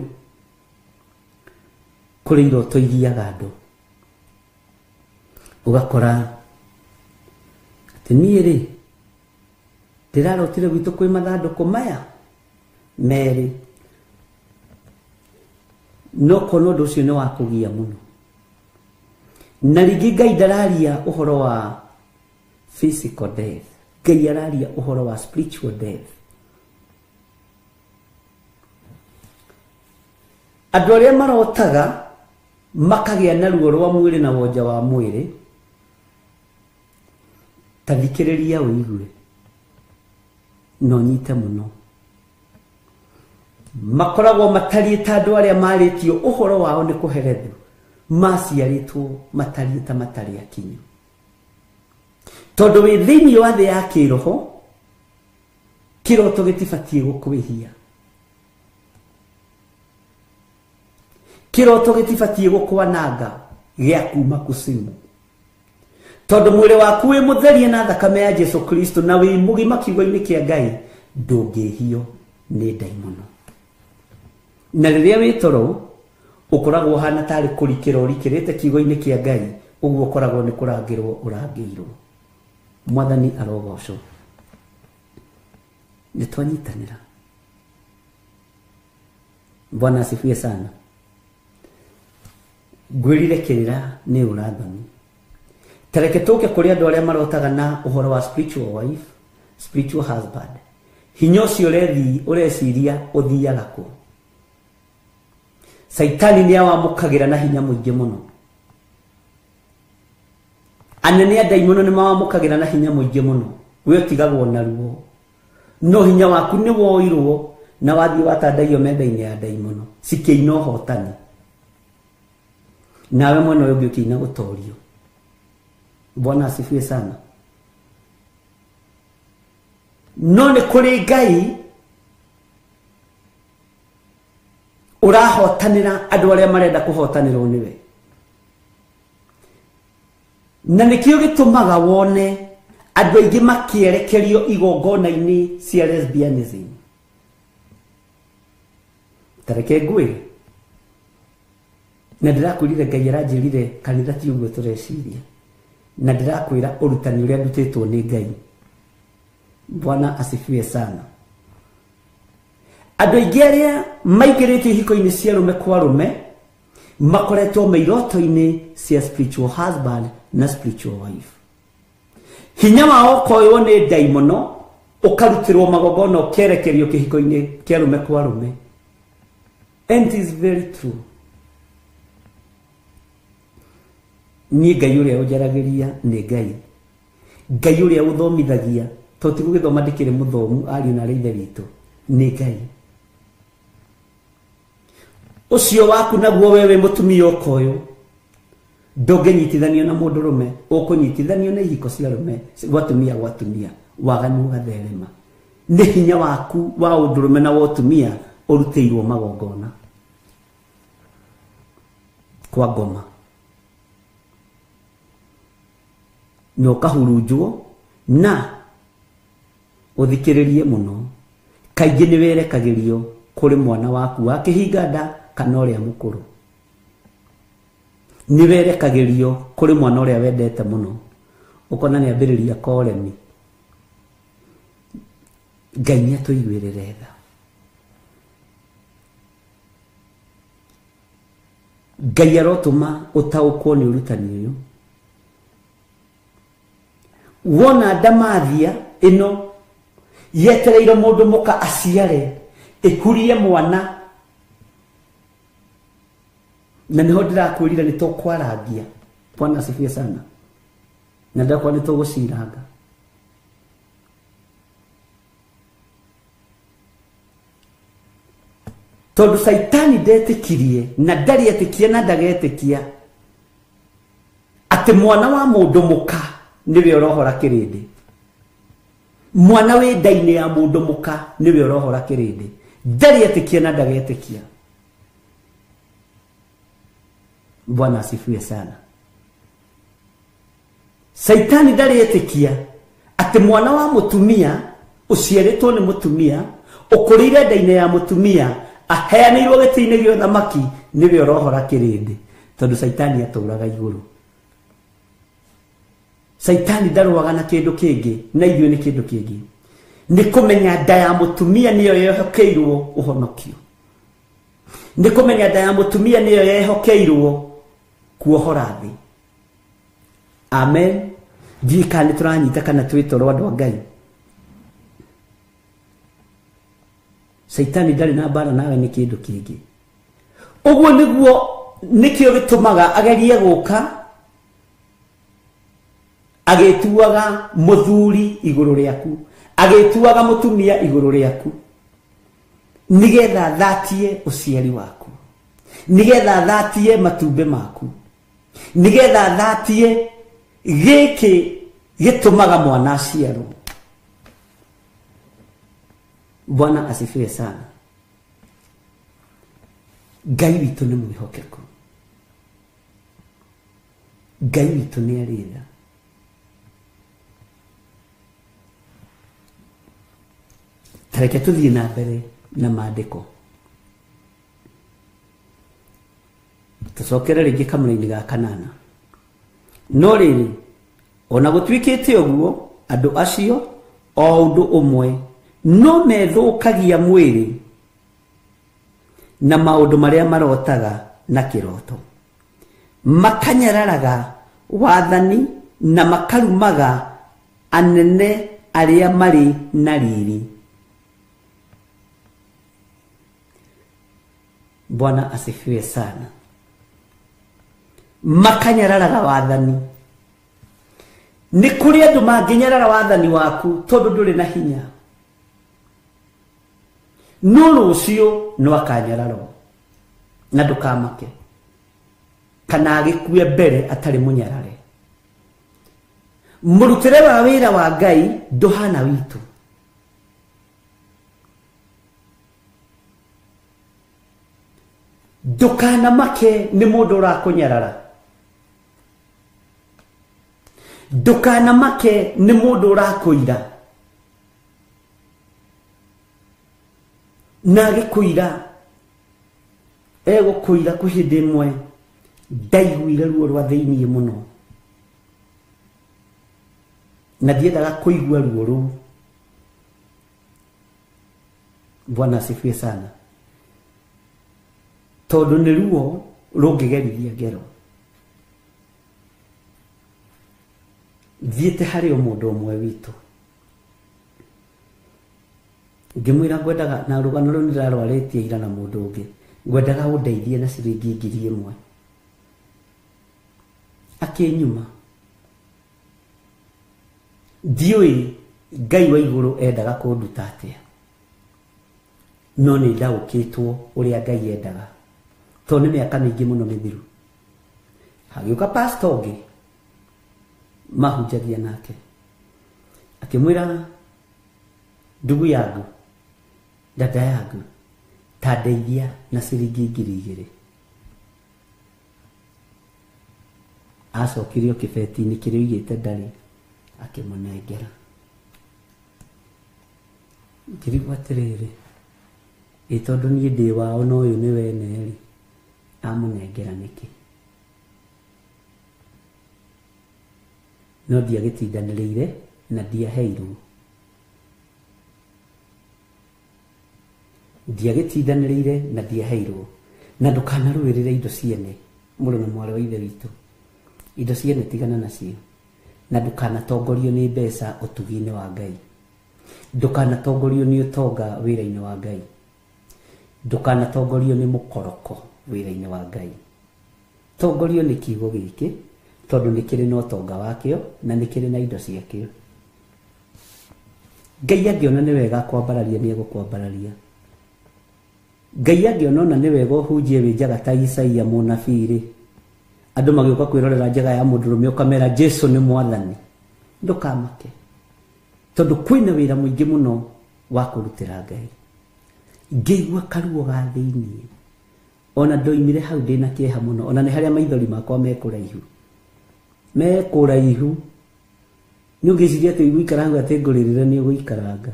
kũrĩ iroto igiaga andũ, ũgakora atĩ niĩ rĩ ndĩrarotire gwitũ kwĩ mathandũkũ maya merĩ, no kona ũndũ ũcio nĩ wa kũgia mũno. Na rĩngĩ Ngai ndararia ũhoro wa physical death, Ngai araria ũhoro wa spiritual death. Andũ arĩa marotaga makagĩa na ruo rwa mwĩrĩ na wonja wa mwĩrĩ, ta thikĩrĩria ũigue na ũnyite mũno. Makoragwo matariĩ ta andũ arĩa marĩtio ũhoro wao nĩ kũherethio, maciarĩtwo matariĩ ta matarĩ akinyu, tondũ wĩ thĩinĩ wa thĩ ya kĩroho, kĩroto gĩtibatiĩ gũkwĩhia, kĩroto gĩtibatiĩ gũkwananga gĩa kuma kusimu, tondũ mwĩrĩ waku wĩ mũtherie na thakame ya Jesu Kristo na wĩ mũgima kiugo-inĩ kĩa Ngai, ndũngĩhio nĩ ndaimono. Na rĩrĩa wĩ toro ũkoragwo ũhana tarĩ kũrikĩra ũrikĩrĩte kiugo-inĩ kĩa Ngai, ũguo ũkoragwo nĩ kũrangĩrwo ũrangĩirwo. Mwathani arogocwo. Nĩ twanyitanĩra. Bwana asifiwe sana. Ngwĩrire kĩrĩra nĩ ũrathoni. Tareke tũke kũrĩ andũ arĩa marotaga na ũhoro wa spiritual wife, spiritual husband. Hinya ũcio ũreciria ũthiaga kũ? Caitani nĩ awamũkagĩra na hinya mũingĩ mũno. Anene a ndaimono nĩ mawamũkagĩra na hinya mũingĩ mũno. We ũtigagwo na ruo, no hinya waku nĩ woirwo na wathiĩ watandaio metha-inĩ ya ndaimono cikĩina ũhotani, nawe mwena ũyũ ũngĩ ũkĩina gũtorio. Bwana asifiwe sana. No nĩ kũrĩ Ngai ũrahotanĩra andũ arĩa marenda kũhotanĩrwo nĩwe, na nĩkĩo gĩtũmaga wone andũ aingĩ makĩerekerio igongona-inĩ cia lesbianism. Tareke ngwĩre, na ndĩrakwĩrire Ngai aranjĩrire kanitha ti ũguo tũreciria, na ndĩrakwĩra ũrutani ũrĩa ndutĩtwo nĩ Ngai. Bwana asifiwe sana. Andũ aingĩ arĩa maingĩrĩtio ihiko-inĩ cia rũme kwa rũme makoretwo me iroto-inĩ cia spiritual husband na spiritual wife. Hinya wao ũkoywo nĩ ndaimono, ũkarutĩrwo magongona ũkerekerio kĩhiko-inĩ kĩa rũme kwa rũme. And it is very true. Niĩ Ngai ũrĩa ũnjaragĩria nĩ Ngai. Ngai ũrĩa ũthomithagia, tondũ ti gũgĩthoma ndĩkĩrĩ mũthomu ariũ na arĩ ithe witũ, nĩ Ngai. Ũcio waku naguo we wĩ mũtumia ũkoywo, ndũngĩnyitithanio na mũndũrũme, ũkũnyitithanio na ihiko cia rũme, gwatumia gwatumia, waganu ũgatherema. Nĩ hinya waku wa ũndũrũme na wa ũtumia ũrutĩirwo magongona kwa ngoma. Na ũkahurunjwo na ũthikĩrĩrie mũno. Kaingĩ nĩ werekagĩrio kũrĩ mwana waku wa kĩhinga nda kana ũrĩa mũkũrũ. Nĩ werekagĩrio kũrĩ mwana ũrĩa wendete mũno. Ũkona nĩ ambĩrĩria koremi. Ngai nĩ atũiguĩrĩre tha. Ngai arotũma ũtaũkwo nĩ ũrutani ũyũ. Wona ndamathia ĩno yetereire mũndũ mũka aciare ĩkurie mwana, na nĩho ndĩrakwĩrire nĩ tũkwarangia. Bwana asifiwe sana. Na ndakwa nĩ tũgũciranga. Tondũ Saitani ndetĩkirie na ndarĩ etĩkia na ndagetĩkia atĩ mwana wa mũndũ mũka nĩwe ũrohora kĩrĩndĩ. Mwana wĩ nda-inĩ ya mũndũ mũka nĩwe ũrohora kĩrĩndĩ. Ndarĩ etĩkia na ndagetĩkia. Bwana asifiwe sana. Saitani ndarĩ etĩkia atĩ mwana wa mũtumia ũciarĩtwo nĩ mũtumia ũkũrĩire nda-inĩ ya mũtumia aheanĩirwo gĩtĩ-inĩ gĩa ũthamaki nĩwe ũrohora kĩrĩndĩ. Tondũ Saitani atũraga igũrũ. Saitani ndarũaga na kĩndũ kĩngĩ na ithuĩ nĩ kĩndũ kĩngĩ. Nĩ kũmenya nda ya mũtumia nĩyo yehokeirwo ũhonokio. Nĩ kũmenya nda ya mũtumia nĩyo yehokeirwo kuohora thĩ. Amen. Ndiũĩ kana nĩ tũranyita kana twĩ toro andũ a Ngai. Saitani ndarĩ na mbara nawe nĩ kĩndũ kĩngĩ. Ũguo nĩguo nĩkĩo gĩtũmaga agerie gũka agĩtuaga mũthuri igũrũ rĩaku, agĩtuaga mũtumia igũrũ rĩaku, nĩgetha thatie ũciari waku, nĩgetha thatie matumbĩ maku, nĩgetha thatie gĩkĩ gĩtũmaga mwana aciarwo. Bwana asifiwe sana. Ngai witũ nĩ mwĩhokeku. Ngai witũ nĩ arĩ tha. Tareke tũthiĩ na mbere na maandĩko. Tũcokere rĩngĩ kamũra-inĩ ga kanana. No rĩrĩ, ona gũtuĩkĩte ũguo, andũ acio o ũndũ ũmwe no methũkagia mwĩrĩ na maũndũ marĩa marotaga na kĩroto, makanyararaga wathani na makarumaga anene arĩa marĩ na riri. Bwana asifiwe sana. Makanyararaga wathani. Nĩ kũrĩ andũ mangĩnyarara wathani waku tondũ ndũrĩ na hinya. No rũciũ no akanyararwo na ndũkamake kana agĩkue mbere atarĩ mũnyarare. Mũrutĩre wa wĩra wa Ngai ndũhana witũ. Ndũkanamake nĩ mũndũ ũrakũnyarara. Ndũkanamake nĩ mũndũ ũrakũira. Na agĩkũira egũkũira kwĩ hĩndĩ ĩmwe ndaiguire ruo rwa thĩiniĩ mũno na ndiendaga kũigua ruo rũu. Bwana asifiwe sana. Tondũ nĩ ruo rũngĩgerithia ngero. Thiĩte harĩ o mũndũ ũmwe witũ ngĩmwĩra ngwendaga, na rũgano rũu nĩndĩrarwarĩtie ira na mũndũ ũngĩ, ngwendaga ũndeithie na ciringi 1000. Akĩnyuma. Ndiũĩ Ngai wa igũrũ endaga kũnduta atĩa, no nĩ ndaũkĩtwo ũrĩa Ngai endaga tondũ nĩ mĩaka mĩingĩ mũno mĩthiru. Hagĩũka pastor ũngĩ mahunjagia nake, akĩmwĩra ndugu yangu, dada yangu, ta ndeithia na ciringi 2000. Acokirio kĩbeti-inĩ kĩrĩa oigĩte ndarĩ. Akĩmũnengera. Ngĩrigwo atĩrĩrĩ, ĩ tondũ niĩ ndĩ wao na ũyũ nĩ wene rĩ, amũnengera nĩkĩ? No ndiagĩtindanĩrĩire na ndiaheirwo. Ndiagĩtindanĩrĩire na ndiaheirwo. Na ndũkanarũĩrĩre indo ciene, mũrũ na mwarĩ wa ithe witũ. Indo ciene tigana nacio. Na ndũkanatongorio nĩ mbeca ũtugi-inĩ wa Ngai. Ndũkanatongorio nĩ ũtonga wĩra-inĩ wa Ngai. Ndũkanatongorio nĩ mũkoroko wĩra-inĩ wa Ngai. Tongorio nĩ kiugo gĩkĩ, tondũ nĩ kĩrĩ na ũtonga wakĩo na nĩ kĩrĩ na indo ciakĩo. Ngai angĩona nĩ wega kwambararia nĩ egũkwambararia. Ngai angĩona ona nĩ wega ũhunjie wĩ njaga ta Isaia mũnabii rĩ, andũ magĩũka kwĩrorera njaga ya mũndũrũme ũkamera Jesu nĩ mwathani. Ndũkamake, tondũ kwĩna wĩra mũingĩ mũno wa kũrutĩra Ngai. Ngĩigua karuo ga thĩiniĩ, ona ndoimire hau ndĩna kĩeha mũno, ona nĩ harĩa maithori makwa mekũraihu. Mekũraihu. Nĩ ũngĩciria atĩ ũgũikara hau atĩ ngũrĩrĩre nĩ ũgũikaranga.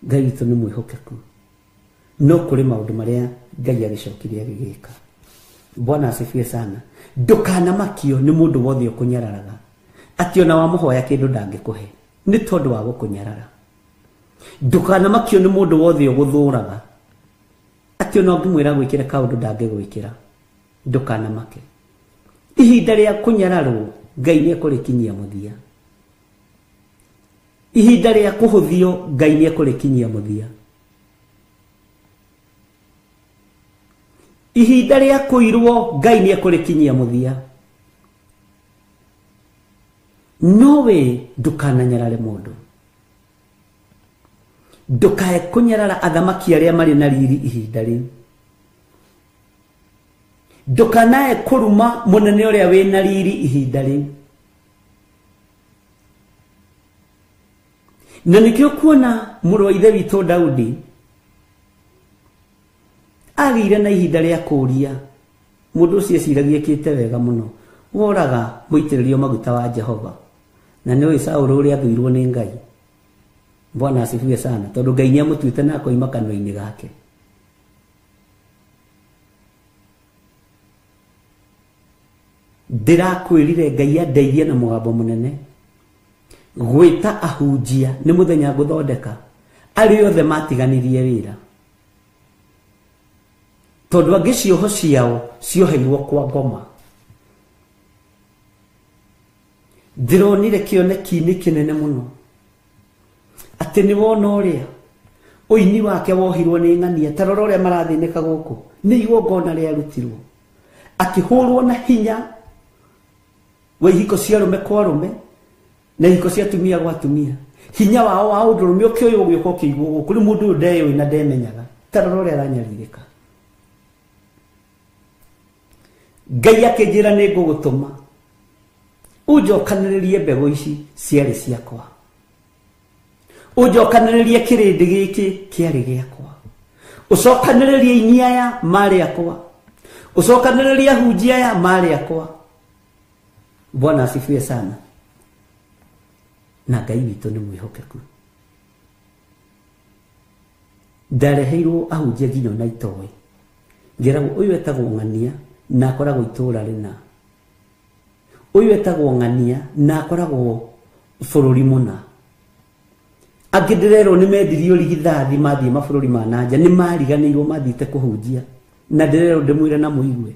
Ngai witũ nĩ mwĩhokeku. No kũrĩ maũndũ marĩa Ngai agĩcokire agĩgĩka. Bwana asifiwe sana. Ndũkanamakio nĩ mũndũ wothe ũkũnyararaga, atĩ ona wamũhoya kĩndũ ndangĩkũhe nĩ tondũ wa gũkũnyarara. Ndũkanamakio nĩ mũndũ wothe ũgũthũraga, atĩ ona ũngĩmwĩra gwĩkĩra kaũndũ ndangĩgwĩkĩra. Ndũkanamake. Ihinda rĩa kũnyararwo Ngai nĩ ekũrĩkinyia mũthia. Ihinda rĩa kũhũthio Ngai nĩ ekũrĩkinyia mũthia. Ihinda rĩa kũirwo Ngai nĩ ekũrĩkinyia mũthia. No we ndũkananyarare mũndũ. Ndũkae kũnyarara athamaki arĩa marĩ na riri ihinda rĩu. Ndũkanae kũruma mũnene ũrĩa wĩna riri ihinda rĩu. Na nĩkĩo kuona mũrũ wa ithe witũ Daudi agĩire na ihinda rĩa kũũria mũndũ ũcio eciragia ekĩte wega mũno, woraga mũitĩrĩrio maguta wa Jehova. Na nĩũĩ Saũlũ ũrĩa athũirwo nĩ Ngai. Bwana asifiwe sana, tondũ Ngai nĩamũtuĩte na akoima kanua-inĩ gake. Ndĩrakwĩrire Ngai andeithie na mũgambo mũnene gwĩta ahunjia nĩ mũthenya ngũthondeka arĩa othe matiganirie wĩra, tondũ angĩ cioho ciao cioheirwo kwa ngoma. Ndĩronire kĩoneki-inĩ kĩnene mũno atĩ nĩ wona ũrĩa ũini wake wohirwo nĩ ng'ania, ta rora ũrĩa marathĩnĩka gũkũ, nĩ igongona rĩarutirwo, akĩhũrwo na hinya wa ihiko cia arũme kwa arũme na ihiko cia atumia gwa atumia. Hinya wao wa ũndũrũme ũkĩoywo ũgĩũka ũkĩigwo gũkũ, rĩu mũndũ ũyũ ndeyũĩ na ndemenyaga, ta rora ũrĩa aranyarirĩka. Ngai akĩnjĩra nĩ ngũgũtũma ũnjokanĩrĩrie mbegũ ici ciarĩ ciakwa, ũnjokanĩrĩrie kĩrĩndĩ gĩkĩ kĩarĩ gĩakwa, ũcokanĩrĩrie aini aya marĩ akwa, ũcokanĩrĩrie ahunjia aya marĩ akwa. Bwana asifiwe sana. Na Ngai witũ nĩ mwĩhokeku. Ndareheirwo ahunjia nginya ona itoĩ, ngĩragwo ũyũ etagwo ng'ania na akoragwo itũũra rĩna, ũyũ etagwo ng'ania na akoragwo bũrũri mũna. Angĩ ndĩrerwo nĩ mendirio rigithathi mathiĩ mabũrũri ma nanja, nĩ mariganĩirwo mathiĩte kũhunjia, na ndĩrerwo ndĩmwĩre na mũigue.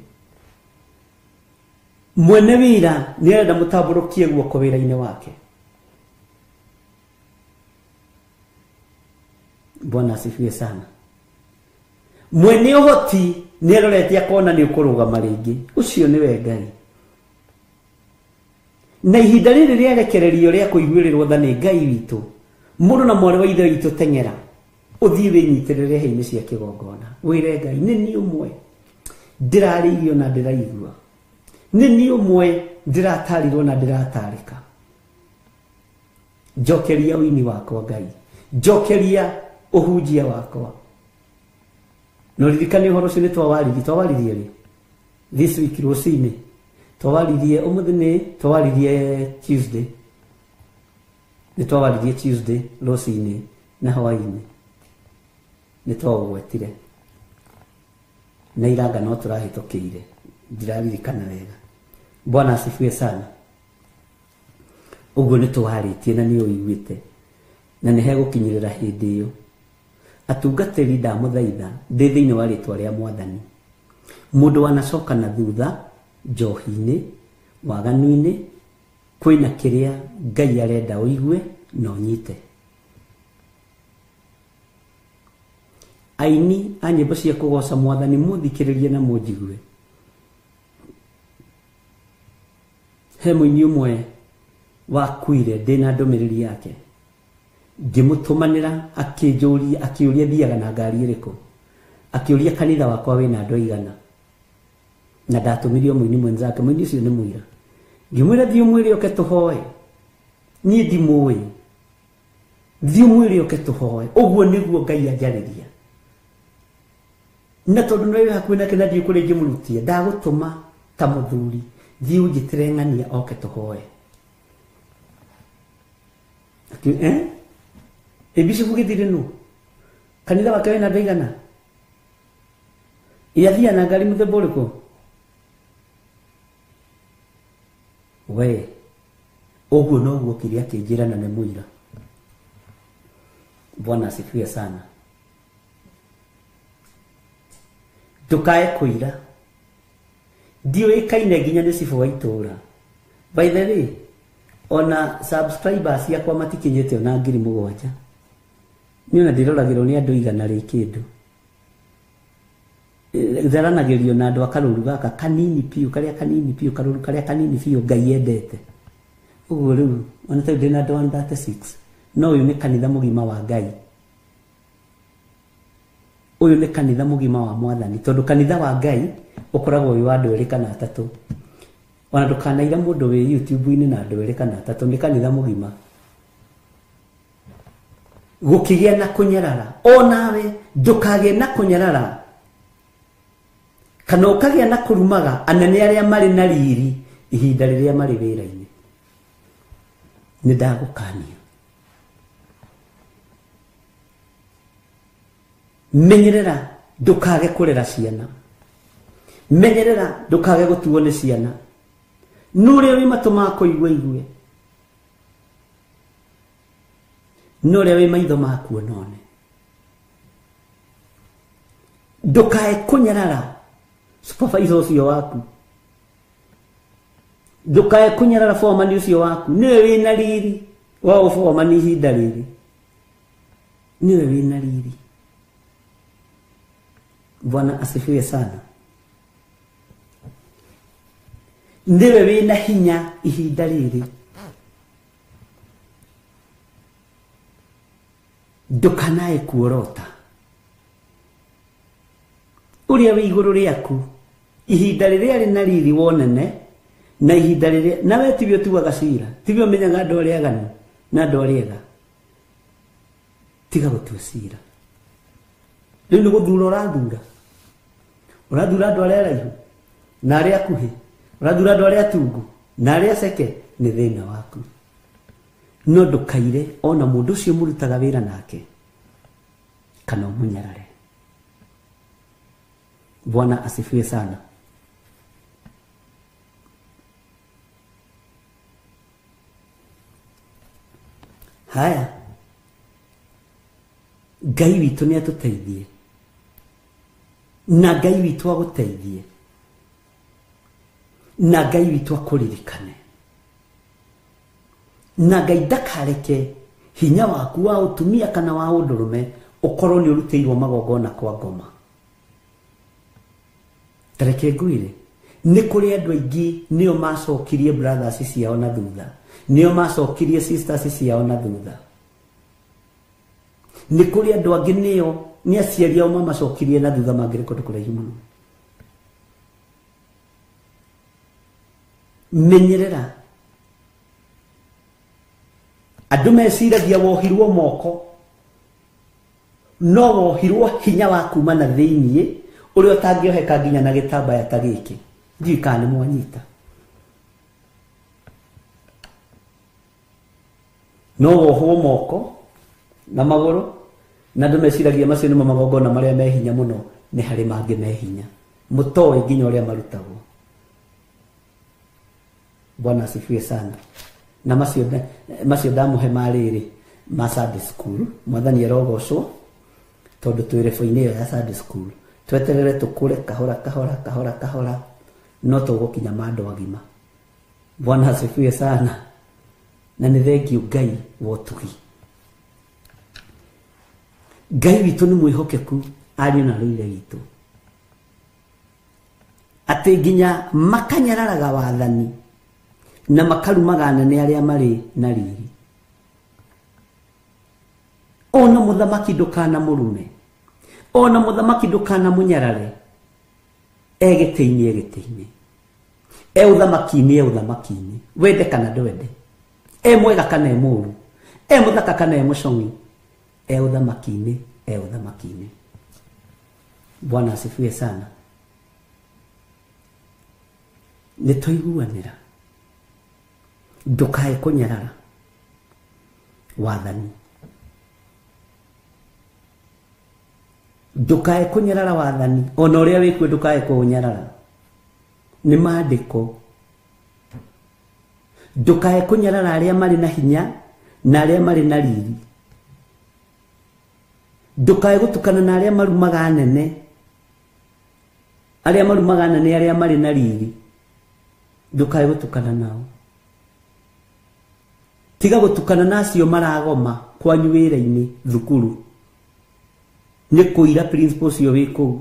Mwene wĩra nĩ arenda mũtambũrũkie guoko wĩra-inĩ wake. Bwana asifiwe sana. Mwene ũhoti nĩ arorete akona nĩ ũkũrũgama rĩngĩ, ũcio nĩwe Ngai. Na ihinda rĩrĩ rĩarekererio rĩa kũiguĩrĩrwo tha nĩ Ngai witũ, mũrũ na mwarĩ wa ithe witũ teng'era ũthiĩ wĩnyitĩrĩre hĩa-inĩ cia kĩgongona, wĩre Ngai nĩ niĩ ũmwe ndĩrarĩirio na ndĩraigua, nĩ niĩ ũmwe ndĩratarirwo na ndĩratarĩka. Njokeria ũini wakwa Ngai, njokeria ũhunjia wakwa. No ririkane ũhoro ũcio nĩ twawaririe rĩ this week rũcinĩ, Twawaririe ũmũthĩ nĩ twawaririe Tuesday. Nĩ twawaririe Tuesday rũcinĩ na hwaĩ-inĩ. Nĩ twaũgwetire. Na iranga no tũrahĩtũkĩire. Ndiraririkana wega. Bwana asifiwe sana. Ũguo nĩ tũwarĩtie na nĩ ũiguĩte. Na nĩ hegũkinyĩrĩra hĩndĩ ĩyo. Atungatĩri ndamũthaitha ndĩ thĩinĩ wa rĩtwa rĩa Mwathani. Mũndũ wanacoka na thutha njohi-inĩ, waganu-inĩ, kwĩna kĩrĩa Ngai arenda ũigue na ũnyite. Aini a nyĩmbo cia kũgoca Mwathani mũthikĩrĩrie na mũnjigue. He mũini ũmwe wakuire ndĩna ndũmĩrĩri yake. Ngĩmũtũmanĩra akĩnjũria akĩũria thiaga na ngari ĩrĩkũ. Akĩũria kanitha wakwa wĩna andũ aigana. Na ndatũmirio mũini mwenzake, mũini ũcio nĩ mũira. Ngĩmwĩra thiĩ ũmwĩre oke tũhoe. Niĩ ndimũĩ. Thiĩ ũmwĩre oke tũhoe. Ũguo nĩguo Ngai anjarĩria. Na tondũ nĩwe wĩ hakuhĩ nake na ndiũĩ kũrĩa ingĩmũrutia, ndagũtũma ta mũthuri, thiĩ ũnjĩtĩre ng'ania oke tũhoe. Ĩ Bishop Gĩthire nũ? Kanitha wake wĩna andũ aigana? Ĩ athiaga na ngari mũthemba ũrĩkũ? We, ũguo noguo kĩrĩa akĩnjĩra na nĩ mũira. Bwana asifiwe sana. Ndũkae kũira. Ndiũĩkaine nginya nĩ cibũ wa itũũra. By the way, ona subscribers ciakwa matikinyĩte ona 7,000. Niĩ ona ndĩroragĩrwo nĩ andũ 100 rĩ kĩndũ. Tharanagĩrio na andũ a karũru gaka kanini biũ, karĩa kanini biũ, karũru karĩa kanini biũ Ngai endete. Ũguo rĩu ona ta ndĩna andũ 136. No ũyũ nĩ kanitha mũgima wa Ngai. Ũyũ nĩ kanitha mũgima wa Mwathani, tondũ kanitha wa Ngai ũkoragwo wĩ wa andũ erĩ kana atatũ. Ona ndũkanaira mũndũ wĩ YouTube-inĩ na andũ erĩ kana atatũ, nĩ kanitha mũgima. Gũkĩgĩa na kũnyarara, onawe ndũkagĩe na kũnyarara kana ũkagĩa na kũrumaga anene arĩa marĩ na riri ihinda rĩrĩa marĩ wĩra-inĩ. Nĩ ndagũkania. Menyerera ndũkage kũrera ciana. Menyerera ndũkage gũtuo nĩ ciana. No ũrĩa wĩ matũ ma kũigua igue. No ũrĩa wĩ maitho ma kuona one. Ndũkae kũnyarara supervisor ũcio waku. Ndũkae kũnyarara foreman ũcio waku. Nĩwe wĩna riri wa ũforeman ihinda rĩrĩ. Nĩwe wĩna riri. Bwana asifiwe sana. Nĩwe wĩna hinya ihinda rĩrĩ. Ndũkanae kuorota. Ũrĩa wĩ igũrũ rĩaku ihinda rĩrĩa rĩna riri wonene na ihinda rĩrĩa nawe tiwe ũtuaga cira, tiwe ũmenyaga andũ arĩa aganu na andũ arĩa ega. Tiga gũtua cira. Rĩu nĩ gũthura ũrathura. Ũrathura andũ arĩa araihu na arĩa akuhĩ, ũrathura andũ arĩa atungu na arĩa aceke, nĩ thĩna waku. No ndũkaire ona mũndũ ũcio mũrutaga wĩra nake kana ũmũnyarare. Bwana asifiwe sana. Haya, Ngai witũ nĩ atũteithie. Na Ngai witũ agũteithie. Na Ngai witũ akũririkane. Na Ngai ndakareke hinya waku wa ũtumia kana wa ũndũrũme ũkorwo nĩ ũrutĩirwo magongona kwa ngoma. Tareke ngwĩre, nĩ kũrĩ andũ aingĩ nĩo macokirie brothers ciao na thutha, nĩo macokirie sisters ciao na thutha. Nĩ kũrĩ andũ angĩ nĩo nĩ aciari ao mamacokirie na thutha mangĩrĩ kũndũ kũraihu mũno. Menyerera. Andũ meciragia wohirwo moko, no wohirwo hinya wa kuma na thĩiniĩ ũrĩa ũtangĩoheka nginya na gĩtambaya ta gĩkĩ. Ndiũĩ kana nĩ mwanyita. No wohwo moko na magũrũ na andũ meciragia macio nĩmo magongona marĩa me hinya mũno, nĩ harĩ mangĩ me hinya mũtoĩ nginya ũrĩa marutagwo. Bwana asifiwe sana. Na macio ndamũhe marĩrĩ ma Sunday school, mwathani arogocwo tondũ twĩ rebo-inĩ ĩyo ya Sunday school. Tweterere tũkũre kahora kahora kahora kahora, no tũgũkinya ma andũ agima. Bwana asifiwe sana. Na nĩ thengiũ Ngai wa ũtugi. Ngai witũ nĩ mwĩhokeku ariũ na rũire witũ, atĩ nginya makanyararaga wathani na makarumaga anene arĩa marĩ na riri. Ona mũthamaki ndũkanamũrume, ona mũthamaki ndũkanamũnyarare, e gĩtĩ-inĩ, e gĩtĩ-inĩ, e ũthamaki-inĩ, e ũthamaki-inĩ, wende kana ndwende, e mwega kana e mũũru, e mũthaka kana e mũcong'i, e ũthamaki-inĩ, e ũthamaki-inĩ. Bwana asifiwe sana. Nĩ twaiguanĩra, ndũkae kũnyarara wathani, ndũkae kũnyarara wathani, ona ũrĩa wĩkuo ndũkae kũũnyarara, nĩ maandĩko. Ndũkae kũnyarara arĩa marĩ na hinya na arĩa marĩ na riri. Ndũkae gũtukana na arĩa marumaga anene, arĩa marumaga anene arĩa marĩ na riri, ndũkae gũtukana nao. Tiga gũtukana na acio maragoma kwanyu wĩra-inĩ thukuru, nĩ kũira principal ũcio wĩ kũu.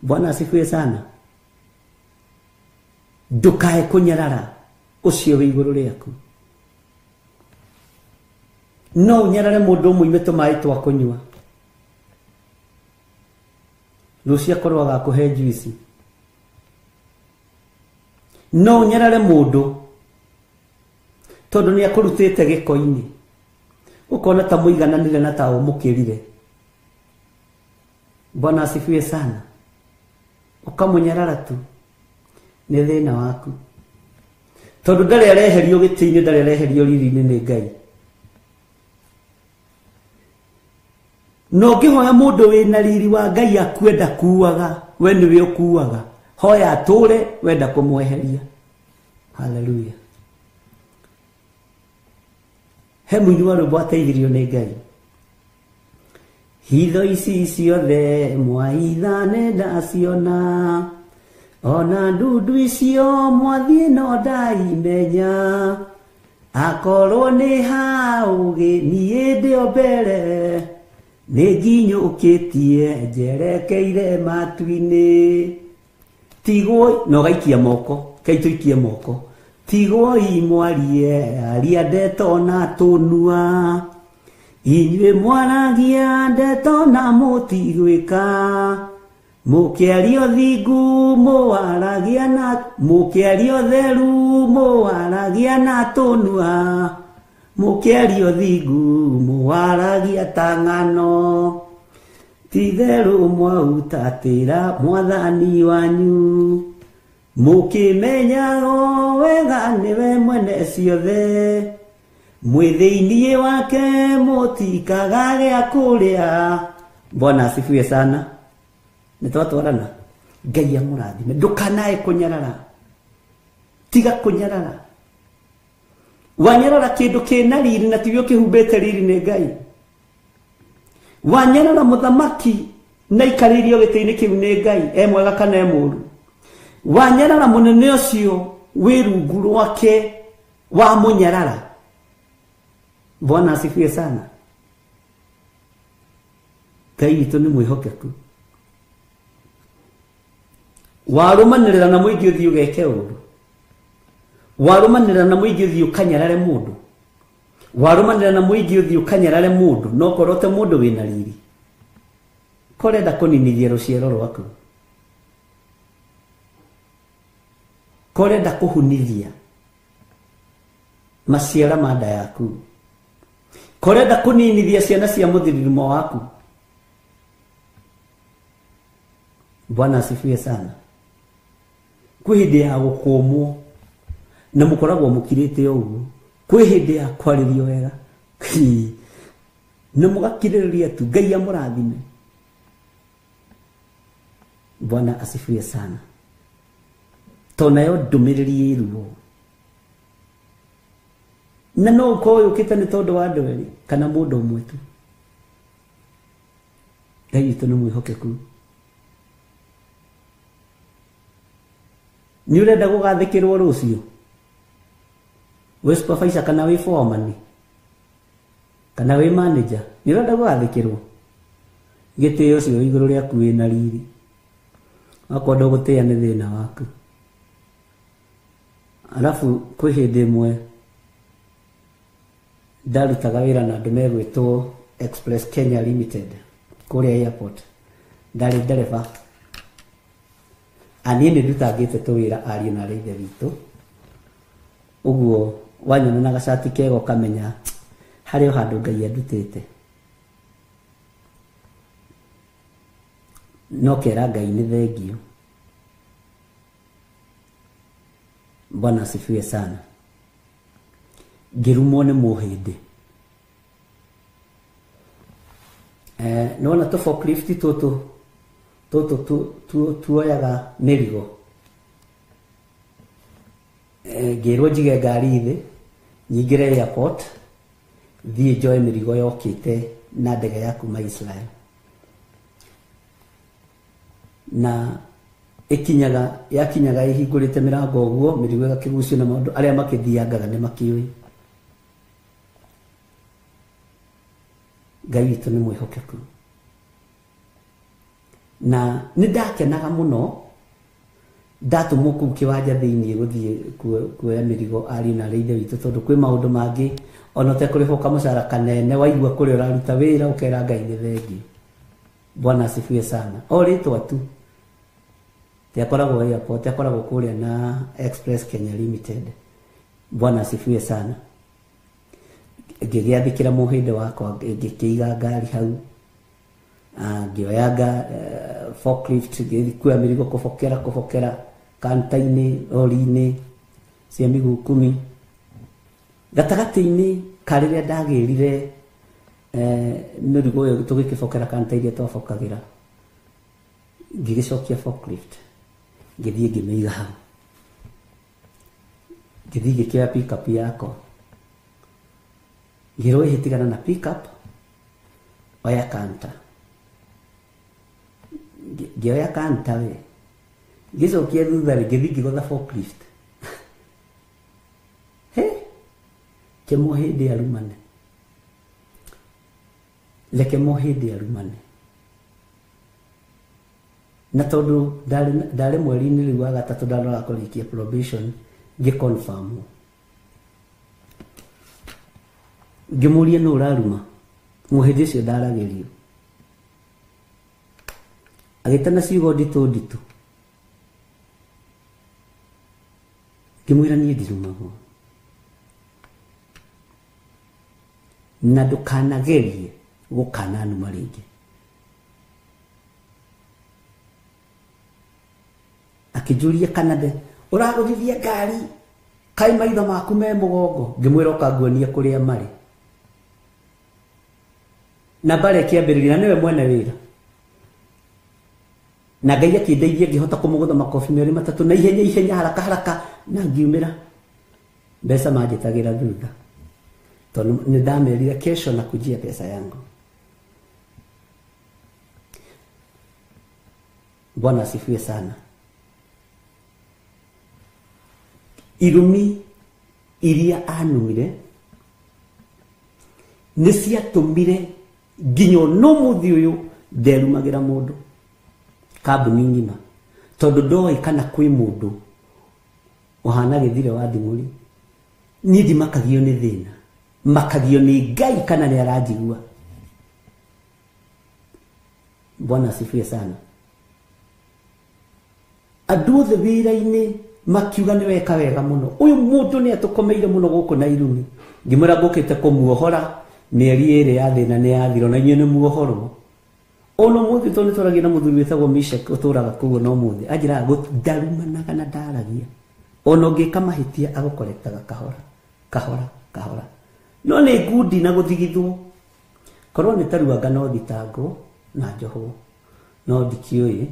Bwana asifiwe sana. Ndũkae kũnyarara ũcio wĩ igũrũ rĩaku. No ũnyarare mũndũ ũmwe tũmaĩ twa kũnyua, rũciũ akorwo agakũhe juici. No ũnyarare mũndũ tondũ nĩ akũrutĩte gĩko-inĩ, ũkona ta mũigananire na ta ũmũkĩrire. Bwana asifiwe sana. Ũkamũnyarara tu, nĩ thĩna waku, tondũ ndarĩ areherio gĩtĩ-inĩ, ndarĩ areherio riri-inĩ nĩ Ngai. No ũngĩhoya mũndũ wĩna riri wa Ngai akue ndakuaga, we nĩwe ũkuaga. Hoya atũre, wenda kũmweheria. Haleluya. He mũini wa rwĩmbo ateithirio nĩ Ngai. Hitho ici ciothe mwaithane ndaciona, ona ndundu icio mwathiĩ no ndaimenya, akorwo nĩ haũgĩ niĩ ndĩ o mbere, nĩ nginyũkĩtie njerekeire matu-inĩ. Tigwo no gaikia moko, kaitũikie moko. Tigwoi mwarie aria ndeto na tũnua, inyuĩ mwaragia ndeto na mũtigwĩka, mũkĩaria ũthingu mũwaragia na, mũkĩaria ũtheru mũwaragia na tũnua, mũkĩaria ũthingu mũwaragia ta ng'ano. Ti-itherũ mwautatĩra mwathani wanyu, mũkĩmenyago wega nĩwe mwene ciothe, mwĩ thĩinĩ wake mũtikaga gĩa kũrĩa. Bwana asifiwe sana. Nĩ twatwarana. Ngai amũrathime. Ndũkanae kũnyarara, tiga kũnyarara. Wanyarara kĩndũ kĩna riri na tiwe ũkĩhumbĩte riri nĩ Ngai. Wanyarara mũthamaki na ikarĩirio gĩtĩ-inĩ kĩu nĩ Ngai, e mwega kana e mũũru. Wanyarara mũnene ũcio wĩ rungu rwake wamũnyarara. Bwana asifiwe sana. Ngai witũ nĩ mwĩhokeku. Warũmanĩrĩra na mũingĩ ũthiĩ ũgeke ũũru, warũmanĩrĩra na mũingĩ ũthiĩ ũkanyarare mũndũ, warũmanĩrĩra na mũingĩ ũthiĩ ũkanyarare mũndũ, no korwo te mũndũ wĩna riri, korenda kũninithia rũciaro rwaku, korenda kũhunithia maciara ma nda yaku, korenda kũninithia ciana cia mũthiririmo waku. Bwana asifiwe sana. Kwĩ hĩndĩ ya gũkũmwo na mũkoragwo mũkirĩte ũguo, Kwĩ hĩndĩ ya kwarĩrio wega na mũgakirĩrĩria tu. Ngai amũrathime. Bwana asifiwe sana. To nayo ndũmĩrĩri ĩruo na no ũkorwo yũkĩte nĩ tondũ wa andũ erĩ kana mũndũ ũmwe tu. Ngai witũ nĩ mwĩhokeku. Nĩ ũrenda gũgathĩkĩrwo rũciũ wĩ supervisor kana wĩ foreman kana wĩ manager, nĩ ũrenda gũgathĩkĩrwo? Gĩtĩo ũcio igũrũ rĩaku wĩna riri, wakorwo ndũgũtĩĩa nĩ thĩna waku. Alafu kwĩ hĩndĩ ĩmwe ndarutaga wĩra na andũ megwĩtwo Express Kenya Limited kũrĩa airport. Ndarĩ ndereba. Aniĩ nĩ ndutangĩte tũwĩra ariũ na arĩ ithe witũ. Ũguo wanyona na gacati kega ũkamenya harĩ o handũ Ngai andutĩte. No kera Ngai nĩ thengio. Bwana asifiwe sana. Ngĩrumwo nĩ mũhĩndĩ. Nĩwona tũ forklift tũtũ tũtũ tuoyaga mĩrigo. Ngĩrwo njige ngari thĩ, nyingĩre airport, thiĩ njoe mĩrigo yokĩte na ndege ya kuma Israel. Na ikinyaga yakinyaga ihingũrĩte mĩrango ũguo, mĩrigo ĩgakĩgucio na maũndũ arĩa makĩthiangaga nĩ makĩũĩ. Ngai witũ nĩ mwĩhokeku. Na nĩ ndakenaga mũno ndatũmwo kũu kĩwanja thĩinĩ gũthiĩ kuoya mĩrigo ariũ na arĩ ithe witũ, tondũ kwĩ maũndũ mangĩ ona ũtekũrĩhwo kamũcara kanene waigua kũrĩa ũraruta wĩra ũkera Ngai nĩ thengio. Bwana asifiwe sana. O rĩtwa tu tiakoragwo airport, akoragwo kũrĩa na Express Kenya Limited. Bwana asifiwe sana. Ngĩgĩathĩkĩra mũhĩndĩ wakwa, ngĩkĩiga ngari hau, ngĩoya forklift, ngĩkuoya mĩrigo kũbokera kũbokera kanta-inĩ, rori-inĩ cia mĩguu 10. Gatagatĩ-inĩ ka rĩrĩa ndagĩrire mĩrigo ĩyo tũgĩkĩbokera kanta iria twabokagĩra, ngĩgĩcokia forklift, ngĩthiĩ ngĩmĩiga hau, ngĩthiĩ ngĩkĩoya pickup yakwa, ngĩrwo ĩhĩtigana na pickup, oya kanta. Ngĩoya kanta we, ngĩcokia thutha rĩ, ngĩthiĩ ngĩgũtha forklift. He, ke mũhĩndĩ arumane, reke mũhĩndĩ arumane. Na tondũ ndarĩ mweri-inĩ rĩu wa gatatũ ndarora kũrĩkia probation, ngĩ-confirm. Ngĩmũria nũ ũraruma, mũhĩndĩ ũcio ndaragĩrio. Agĩtana ciugo nditũ nditũ. Ngĩmwĩra niĩ ndirumagwo. Na ndũkanagerie gũkananuma rĩngĩ. Akĩnjũria kana nde ũragũthithia ngari kaĩ maitho maku me mũgongo. Ngĩmwĩra ũkanguonia kũrĩa marĩ. Na mbara ĩkĩambĩrĩria, na nĩwe mwene wĩra. Na Ngai akĩndeithia ngĩhota kũmũgũtha makobi merĩ matatũ na ihenya ihenya haraka haraka, na ngiumĩra. Mbeca manjĩtagĩra thutha, tondũ nĩ ndamerire kesho na kujia pesa yangu. Bwana asifiwe sana. Irumi iria anumire nĩ ciatũmire nginya no mũthĩ ũyũ nderumagĩra mũndũ kambuni ng'ima, tondũ ndoĩ kana kwĩ mũndũ ũhana gĩthire wa thimũri. Niĩ ndimakagio nĩ thĩna, makagio nĩ Ngai kana nĩ aranjigua. Bwana asifiwe sana. Andũ othe wĩra-inĩ makiuga nĩ weka wega mũno, ũyũ mũndũ nĩ atũkomeire mũno gũkũ na irumi. Ngĩmwĩra ngũkĩte kũmuohora mĩeri ĩrĩ ya thĩna nĩ yathira, na inyuĩ nĩ muohorwo. Ona mũthĩ tondũ nĩtwaragia na mũthuri wĩtagwo Mishek ũtũraga kũu no mũthĩ, anjĩraga ndarumanaga na ndaragia, ona ũngĩka mahĩtia agũkorektaga kahora kahora. Kahora. No nĩ ngundi na gũthigithwo. Korwo nĩ taruanga no thitangwo na njohwo. No ndikĩũĩ.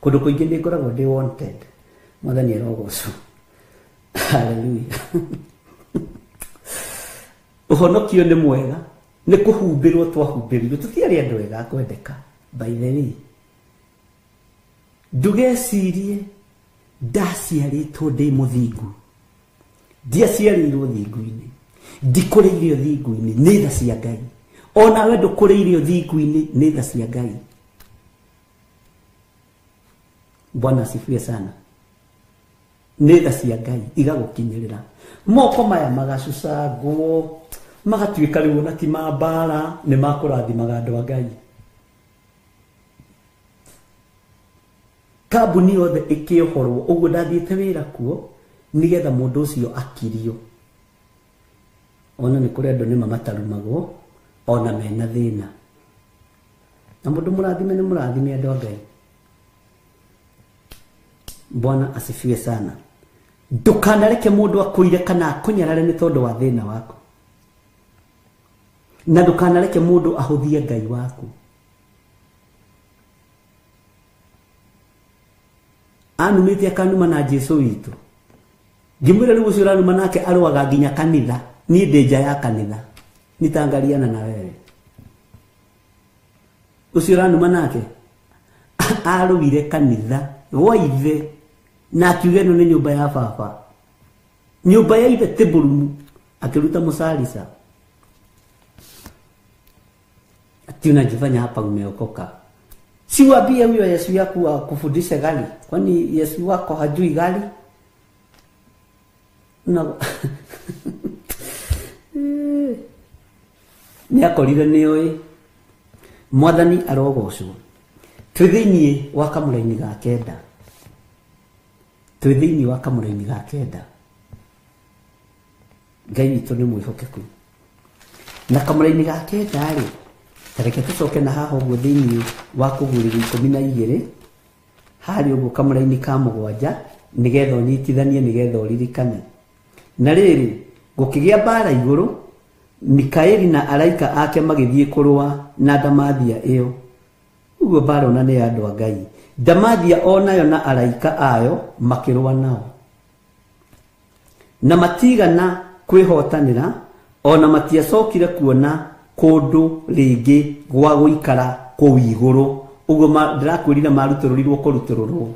Kũndũ kũingĩ nĩ ngoragwo ndĩ wanted. Mwathani arogocwo. Hallelujah. Ũhonokio nĩ mwega. Nĩ kũhumbĩrwo twahumbĩrirwo. Tũtiarĩ andũ ega kwendeka. By the way. Ndũgecirie ndaciarĩtwo ndĩ mũthingu. Ndiaciarĩirwo thingu-inĩ. Ndikũrĩirio thingu-inĩ nĩ tha cia Ngai. Onawe ndũkũrĩirio thingu-inĩ nĩ tha cia Ngai. Bwana asifiwe sana. Nĩ tha cia Ngai igagũkinyĩrĩra. Moko maya magacucangwo magatuĩka rĩu ona ti ma mbara nĩ makũrathimaga andũ a Ngai. Kambuni yothe ĩkĩohorwo ũguo ndathiĩte wĩra kuo nĩgetha mũndũ ũcio akirio. Ona nĩ kũrĩ andũ nĩma matarumagwo ona mena thĩna. Na mũndũ mũrathime nĩ mũrathime andũ a Ngai. Bwana asifiwe sana. Ndũkanareke mũndũ akũire kana akũnyarare nĩ tondũ wa thĩna waku. Na ndũkanareke mũndũ ahũthie Ngai waku. Anumĩte akanuma na Jesu witũ. Ngĩmwĩra rĩu ũcio ũranuma nake arũaga nginya kanitha. Niĩ ndĩ nja ya kanitha. Nitangariana na wewe. Ũcio ũranuma nake arũire kanitha gwa ithe na akiuga ĩno nĩ nyũmba ya baba. Nyũmba ya ithe ti mbũrumu. Akĩruta mũcarica. Ati unajifanya hapa umeokoka. Si uambie huyo Yesu yaku akufundishe gari. Kwani Yesu wako hajui gari? No. Nĩ akorire nĩ oĩ. Mwathani arogocwo. Twĩ thĩinĩ wa kamũraini ga kenda. Twĩ thĩinĩ wa kamũraini ga kenda. Ngai witũ nĩ mwĩhokeku. Na kamũraini ga kenda rĩ, tareke tũcoke na haha ũguo thĩinĩ wa kũgurĩria 12 harĩ ũguo kamũraini ka 7 nĩgetha ũnyitithanie nĩgetha ũririkane. Na rĩrĩ gũkĩgĩa mbara igũrũ, Mikaeli na araika ake magĩthiĩ kũrũa na ndamathia ĩyo. Ũguo mbara ona nĩ ya andũ a Ngai. Ndamathia onayo na araika ayo makĩrũa nao. Na matigana kwĩhotanĩra, ona matiacokire kuona kũndũ rĩngĩ gwa gũikara kũu igũrũ. Ũguo ndĩrakwĩrire marutũrũrirwo kũrutũrũrwo.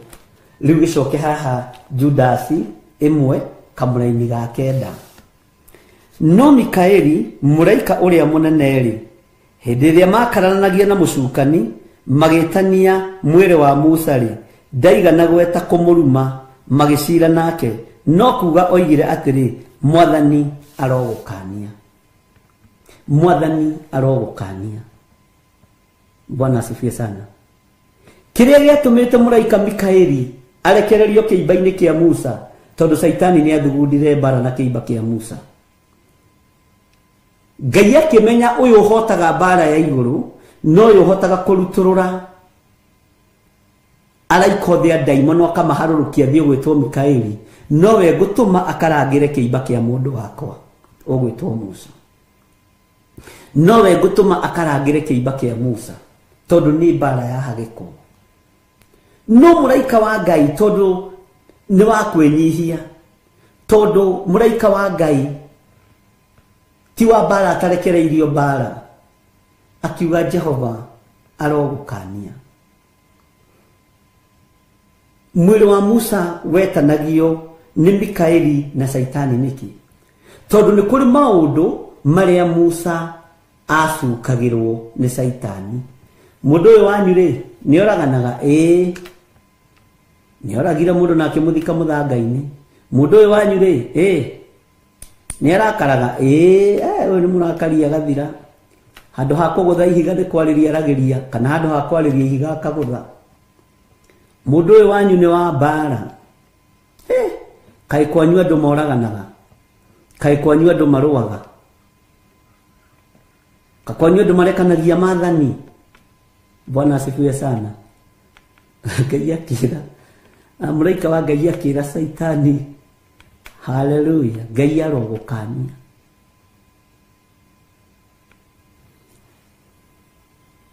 Rĩu gĩcoke haha Judasi 1 kamũraini ga 9. No Mikaeli mũraika ũrĩa mũnene-rĩ, hĩndĩ ĩrĩa makararanagia na mũcukani magĩtania mwĩrĩ wa Musa-rĩ, ndaigana gweta kũmũruma magĩcira nake, no kuga oigire atĩrĩ, Mwathani arogũkania. Mwathani arogũkania. Bwana asifiwe sana. Kĩrĩa gĩatũmĩte mũraika Mikaeli arekererio kĩimba-inĩ kĩa Musa, tondũ Caitani nĩ athugundire mbara na kĩimba kĩa Musa. Ngai akĩmenya ũyũ ũhotaga mbara ya igũrũ, no ũyũ ũhotaga kũrutũrũra araika othe a ndaimono akamaharũrũkia thiĩ ũgwĩtwo Mikaeli, nowe ngũtũma akarangĩre kĩimba kĩa mũndũ wakwa ũgwĩtwo Musa. Nowe ngũtũma akarangĩre kĩimba kĩa Musa, tondũ nĩ mbara ya hagĩkwo. No mũraika wa Ngai tondũ nĩ wa kwĩnyihia, tondũ mũraika wa Ngai ti wa mbara atarekereirio mbara, akiuga Jehova arogũkania. Mwĩrĩ wa Musa wetanagio nĩ Mikaeli na Caitani nĩkĩ? Tondũ nĩ kũrĩ maũndũ marĩa Musa acukagĩrwo nĩ Caitani. Mũndũ ũyũ wanyu rĩ, nĩ oraganaga? Ĩĩ. Nĩ oragire mũndũ na akĩmũthika mũthanga-inĩ. Mũndũ ũyũ wanyu rĩ, ĩĩ. Nĩ arakaraga? Ĩĩ, ũyũ nĩ mũrakari agathira. Handũ ha kũgũtha ihiga nĩ kwarĩria aragĩria, kana handũ ha kwarĩria ihiga akagũtha. Mũndũ ũyũ wanyu nĩ wa mbara. Kaĩ kwanyu andũ moraganaga? Kaĩ kwanyu andũ marũaga? Kaĩ kwanyu andũ marekanagia maathani? Bwana asifiwe sana. Ngai akĩra, mũraika wa Ngai akĩra Caitani, haleluya, Ngai arogũkania.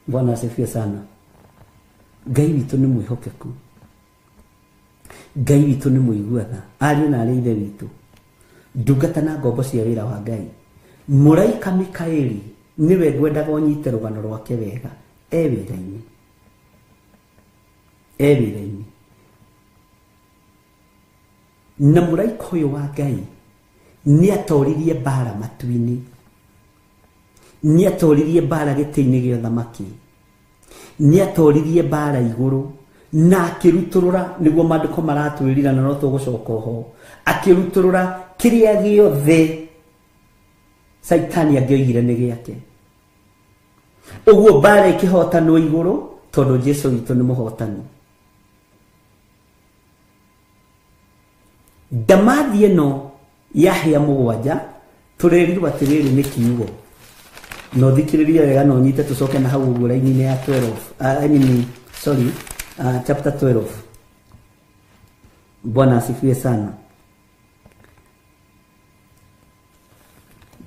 Bwana asifiwe sana. Ngai witũ nĩ mwĩhokeku, Ngai witũ nĩ mũigua tha, ariũ na arĩ ithe witũ, ndungata na ngombo cia wĩra wa Ngai. Mũraika Mikaeli nĩwe ngwendaga ũnyite rũgano rwake wega, e wĩra-inĩ, e wĩra-inĩ. Na mũraika ũyũ wa Ngai nĩ atoririe mbara matu-inĩ, nĩ atoririe mbara gĩtĩ-inĩ gĩa ũthamaki, nĩ atoririe mbara igũrũ, na akĩrutũrũra, nĩguo maandĩko maratwĩrira na no tũgũcoka oho, akĩrutũrũra kĩrĩa gĩothe Saitani angĩoigire nĩ gĩake. Ũguo mbara ĩkĩhotanwo igũrũ tondũ Jesu witũ nĩ mũhotani. Ndamathi ĩno ya hĩa mũgwanja tũrerirwo atĩrĩrĩ nĩ kiugo, na ũthikĩrĩrie wega na ũnyite, tũcoke na hau ũguo raini-inĩ ya 12, I mean, sorry, chapter 12. Bwana asifiwe sana.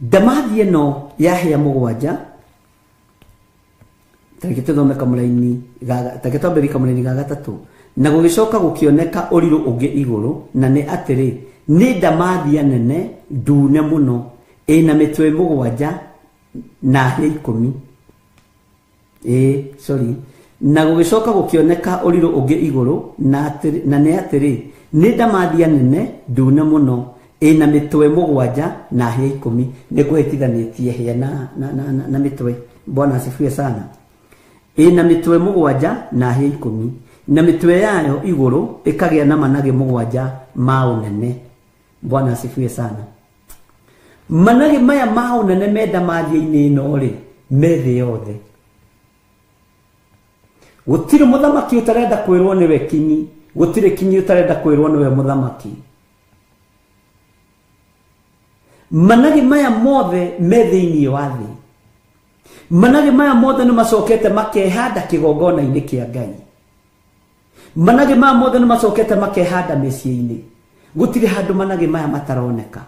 Ndamathi ĩno ya hĩa mũgwanja, tareke tũthome kamũraini, tareke twambĩrĩrie kamũraini ga gatatũ. Na gũgĩcoka gũkĩoneka ũrirũ ũngĩ igũrũ, na nĩ atĩrĩ, nĩ ndamathia nene ndune mũno, ĩna mĩtwe mũgwanja na hĩa ikũmi. Sorry. Na gũgĩcoka gũkĩoneka ũrirũ ũngĩ igũrũ, na nĩ atĩrĩ, nĩ ndamathia nene ndune mũno, ĩna mĩtwe mũgwanja na hĩa ikũmi. Nĩ ngũhĩtithanĩtie hĩa na mĩtwe. Bwana asifiwe sana. Ĩna mĩtwe mũgwanja na hĩa ikũmi, na mĩtwe yayo igũrũ ĩkagĩa na managĩ mũgwanja ma ũnene. Bwana asifiwe sana. Managĩ maya ma ũnene me ndamathia-inĩ ĩno rĩ, me thĩ yothe. Gũtirĩ mũthamaki ũtarenda kwĩrwo nĩwe kinyi, gũtirĩ kinyi ũtarenda kwĩrwo nĩwe mũthamaki. Managĩ maya mothe me thĩinĩ wa thĩ. Managĩ maya mothe nĩ macokete makehanda kĩgongona-inĩ kĩa Ngai. Managĩ maya mothe nĩ macokete makehanda mĩciĩ-inĩ. Gũtirĩ handũ managĩ maya mataroneka.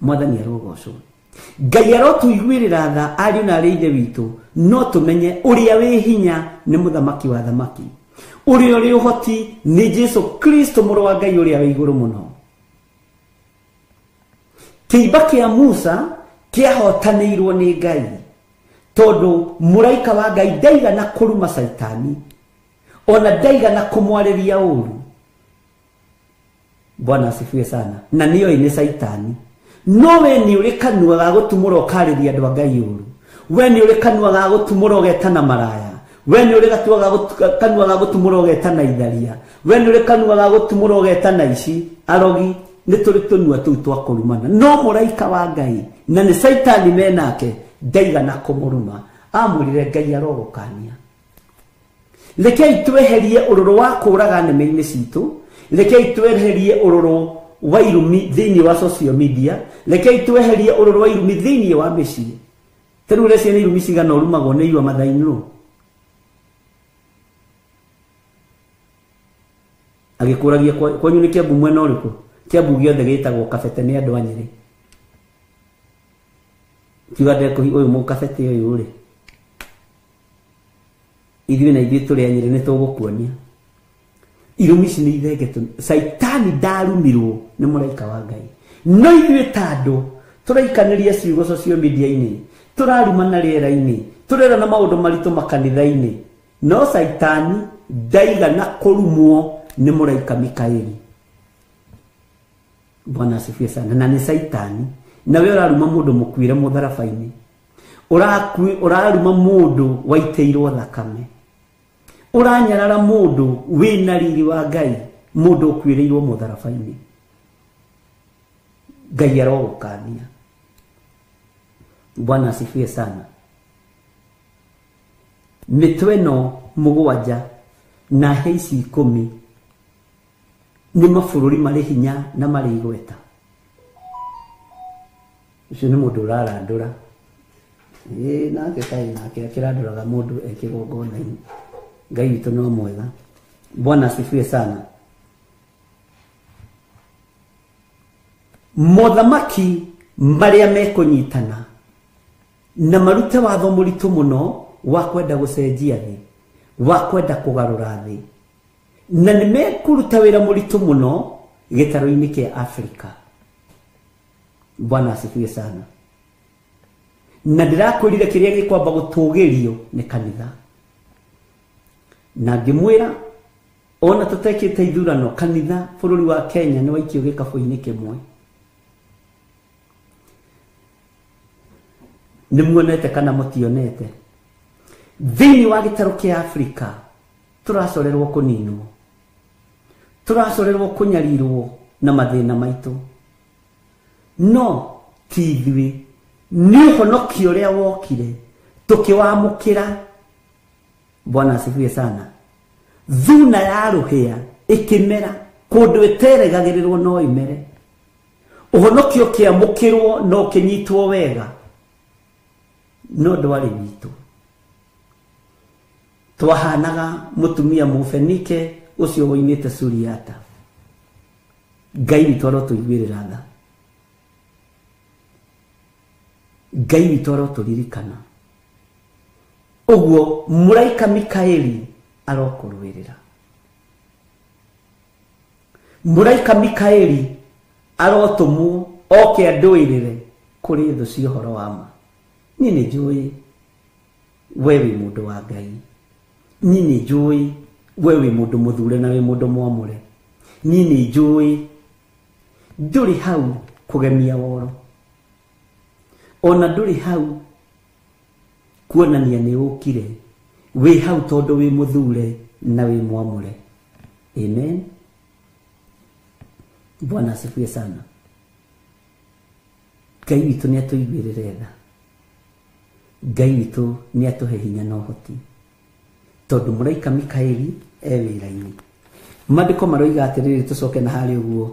Mwathani arogocwo. Ngai arotũiguĩrĩra tha, ariũ na arĩ ithe witũ, no tũmenye ũrĩa wĩ hinya nĩ mũthamaki wa thamaki, ũrĩa ũrĩ ũhoti nĩ Jesu Kristo mũrũ wa Ngai ũrĩa wĩ igũrũ mũno. Kĩimba kĩa Musa kĩahotanĩirwo nĩ Ngai, tondũ mũraika wa Ngai ndaigana kũruma Saitani, ona ndaigana kũmwarĩria ũru. Bwana asifiwe sana. Na nĩoĩ nĩ Saitani. No we nĩ ũrĩ kanua ga gũtumũra ũkarĩria andũ a Ngai ũru. We nĩ ũrĩ kanua ga gũtumũra ũgetana maraya. We nĩ ũrĩ kanua ga gũtumũra ũgetana itharia. We nĩ ũrĩ kanua ga gũtumũra ũgetana ici arogi. Nĩ tũrĩ tũnua tũu twa kũrumana. No mũraika wa Ngai na nĩ Saitani menake ndaigana kũmũruma, amwĩrire Ngai arogũkania. Rekei tweherie ũrũrũ wa kũraga nĩmĩ-inĩ citũ, rekei tweherie ũrũrũ wa irumi thĩinĩ wa social media, rekei tweherie ũrũrũ wa irumi thĩinĩ wa mĩciĩ. Ta rĩu ũreciria nĩ irumi cigana ũrumagwo nĩ irua mathaa-inĩ? Agĩkũragia kwanyu nĩ Kiambu mwena ũrĩkũ? Kiambu gĩothe gĩtagwo Kabete nĩ andũ a Nyĩrĩ. Kiuga ndekũhi ũyũ mũkabete ũyũ rĩ, ithuĩ na ithuĩ tũrĩ a Nyĩrĩ nĩ tũgũkuonia. Irumi ici nĩ ithengetũ. Saitani ndarumirwo nĩ mũraika wa Ngai. No ithuĩ ta andũ tũraikanĩria ciugo social media-inĩ, tũrarumana rĩera-inĩ, tũrerana maũndũ maritũ makanitha-inĩ, no Saitani ndaigana kũrumwo nĩ mũraika Mikaeli. Bwana asifiwe sana. Na nĩ Saitani. Na we ũraruma mũndũ mũkuire mũtharaba-inĩ, ũraruma mũndũ waitĩirwo thakame, ũranyarara mũndũ wĩna riri wa Ngai, mũndũ ũkuĩrĩirwo mũtharaba-inĩ. Ngai arogũkania. Bwana asifiwe sana. Mĩtwe ĩno mũgwanja na hĩa ici ikũmi nĩ mabũrũri marĩ hinya na marĩ igweta. Ũcio nĩ mũndũ ũrarandũra. Nake kaĩ nake akĩrandũraga mũndũ e kĩgongona-inĩ. Ngai witũ no mwega. Bwana asifiwe sana. Mothamaki marĩa mekũnyitana na marute watho mũritũ mũno wa kwenda gũcenjia thĩ, wa kwenda kũgarũra thĩ, na nĩ mekũruta wĩra mũritũ mũno gĩtarũ-inĩ kĩa Afrika. Bwana asifiwe sana. Na ndĩrakwĩrire kĩrĩa gĩkwamba gũtũgĩrio nĩ kanitha, na ngĩmwĩra ona tũtekĩte ithurano kanitha bũrũri wa Kenya nĩ waikio gĩkabũ-inĩ kĩmwe. Nĩ muonete kana mũtionete? Thĩinĩ wa gĩtarũ kĩa Afrika tũracorerwo kũninwo, tũracorerwo kũnyarirwo na mathĩna maitũ, no ti ithuĩ, nĩ ũhonokio ũrĩa wokire tũkĩwamũkĩra. Bwana asifiwe sana. Thuna ya rũhĩa ĩkĩmera kũndũ ĩteregagĩrĩrwo no ĩmere. Ũhonokio ũkĩamũkĩrwo no ũkĩnyitwo wega, no ndwarĩ witũ. Twahanaga mũtumia mũfenike ũcio woimĩte Suriata. Ngai witũ arotũiguĩrĩra tha, Ngai witũ arotũririkana. Ũguo mũraika Mikaeli arokũrũĩrĩra, mũraika Mikaeli arotũmwo oke andũĩrĩre kũrĩ thũ cia ũhoro wa ma. Niĩ nĩ njũĩ we wĩ mũndũ wa Ngai, niĩ nĩ njũĩ we wĩ mũndũ mũthure na wĩ mũndũ mwamũre, niĩ nĩ njũĩ ndũrĩ hau kũgemia woro, ona ndũrĩ hau kuonania nĩ ũkire, wĩ hau tondũ wĩ mũthure na wĩ mwamũre. Amen. Bwana asifiwe sana. Ngai witũ nĩ atũiguĩrĩre tha, Ngai witũ nĩ atũhe hinya na ũhoti, tondũ mũraika Mikaeli e wĩra-inĩ. Maandĩko maroiga atĩrĩrĩ, tũcoke na harĩa ũguo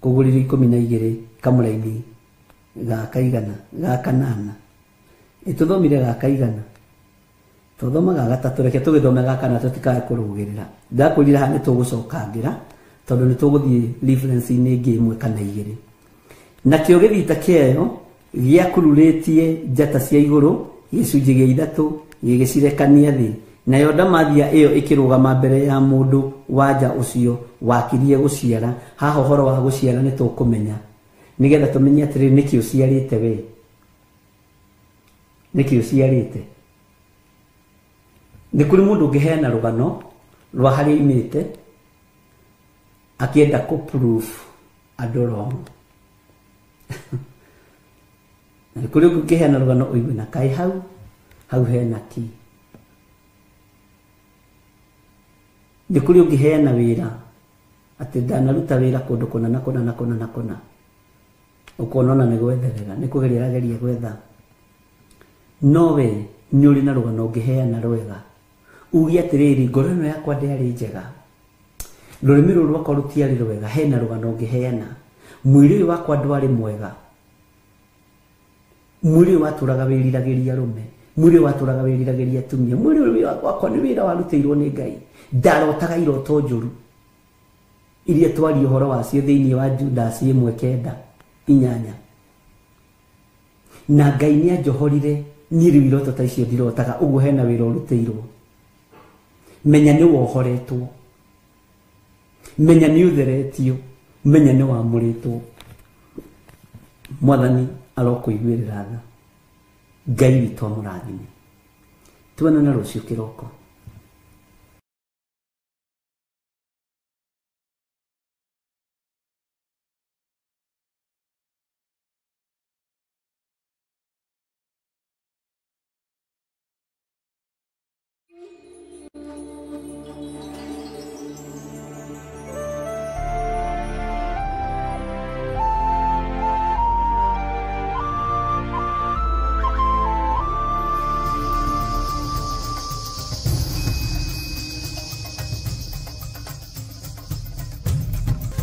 kũgũrĩrio 12 kamũraini ga kaigana ga kanana, ĩtũthomire ga kaigana, tũthomaga gatatũ, reke tũgĩthome ga kana tũtikae kũrũgĩrĩra. Ndakwĩrire haha nĩ tũgũcokangĩra tondũ nĩ tũgũthiĩ reference-inĩ ĩngĩ ĩmwe kana igĩrĩ. Nakĩo gĩthita kĩayo gĩakururĩtie njata cia igũrũ gĩcunjĩ gĩa 3 gĩgĩcirekania thĩ, nayo ndamathia ĩyo ĩkĩrũgama mbere ya mũndũ wanja ũcio wakirie gũciara. Haha ũhoro wa gũciara nĩ tũkũmenya, nĩgetha tũmenye atĩrĩrĩ, nĩkĩ ũciarĩte we, nĩkĩ ũciarĩte. Nĩ kũrĩ mũndũ ũngĩheana rũgano rwa harĩa oimĩte akĩenda kũ proof andũ wrong. Na nĩ kũrĩ ũngĩ ũngĩheana rũgano ũigue na kaĩ hau hau hena kĩ. Nĩ kũrĩ ũngĩheana wĩra atĩ ndanaruta wĩra kũndũ kũna na kũna na kũna na kũna, ũkona ona nĩ gwetherera, nĩ kũgeria arageria gwetha. No we nĩ ũrĩ na rũgano ũngĩheana rwega, uge atĩrĩrĩ, ngoro ĩno yakwa ndĩarĩ njega, rũrĩmĩ rũrũ rwakwa rũtiarĩ rwega, hena rũgano ũngĩheana. Mwĩrĩ ũyũ wakwa ndwarĩ mwega, mwĩrĩ ũyũ watũraga wĩriragĩria arũme, mwĩrĩ ũyũ watũraga wĩriragĩria atumia, mwĩrĩ ũyũ wakwa nĩ wĩra warutĩirwo nĩ Ngai, ndarotaga iroto njũru iria twaria ũhoro wacio thĩinĩ wa Judasi 1:9-8, na Ngai nĩ anjohorire niĩ rĩu iroto ta icio ndirotaga. Ũguo hena wĩra ũrutĩirwo. Menya nĩ wohoretwo, menya nĩ ũtheretio, menya nĩ wamũrĩtwo. Mwathani arokũiguĩrĩra tha, Ngai witũ amũrathime. Tuonane rũciũ kĩroko.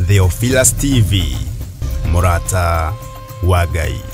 Theophilus TV, Murata wa Ngai.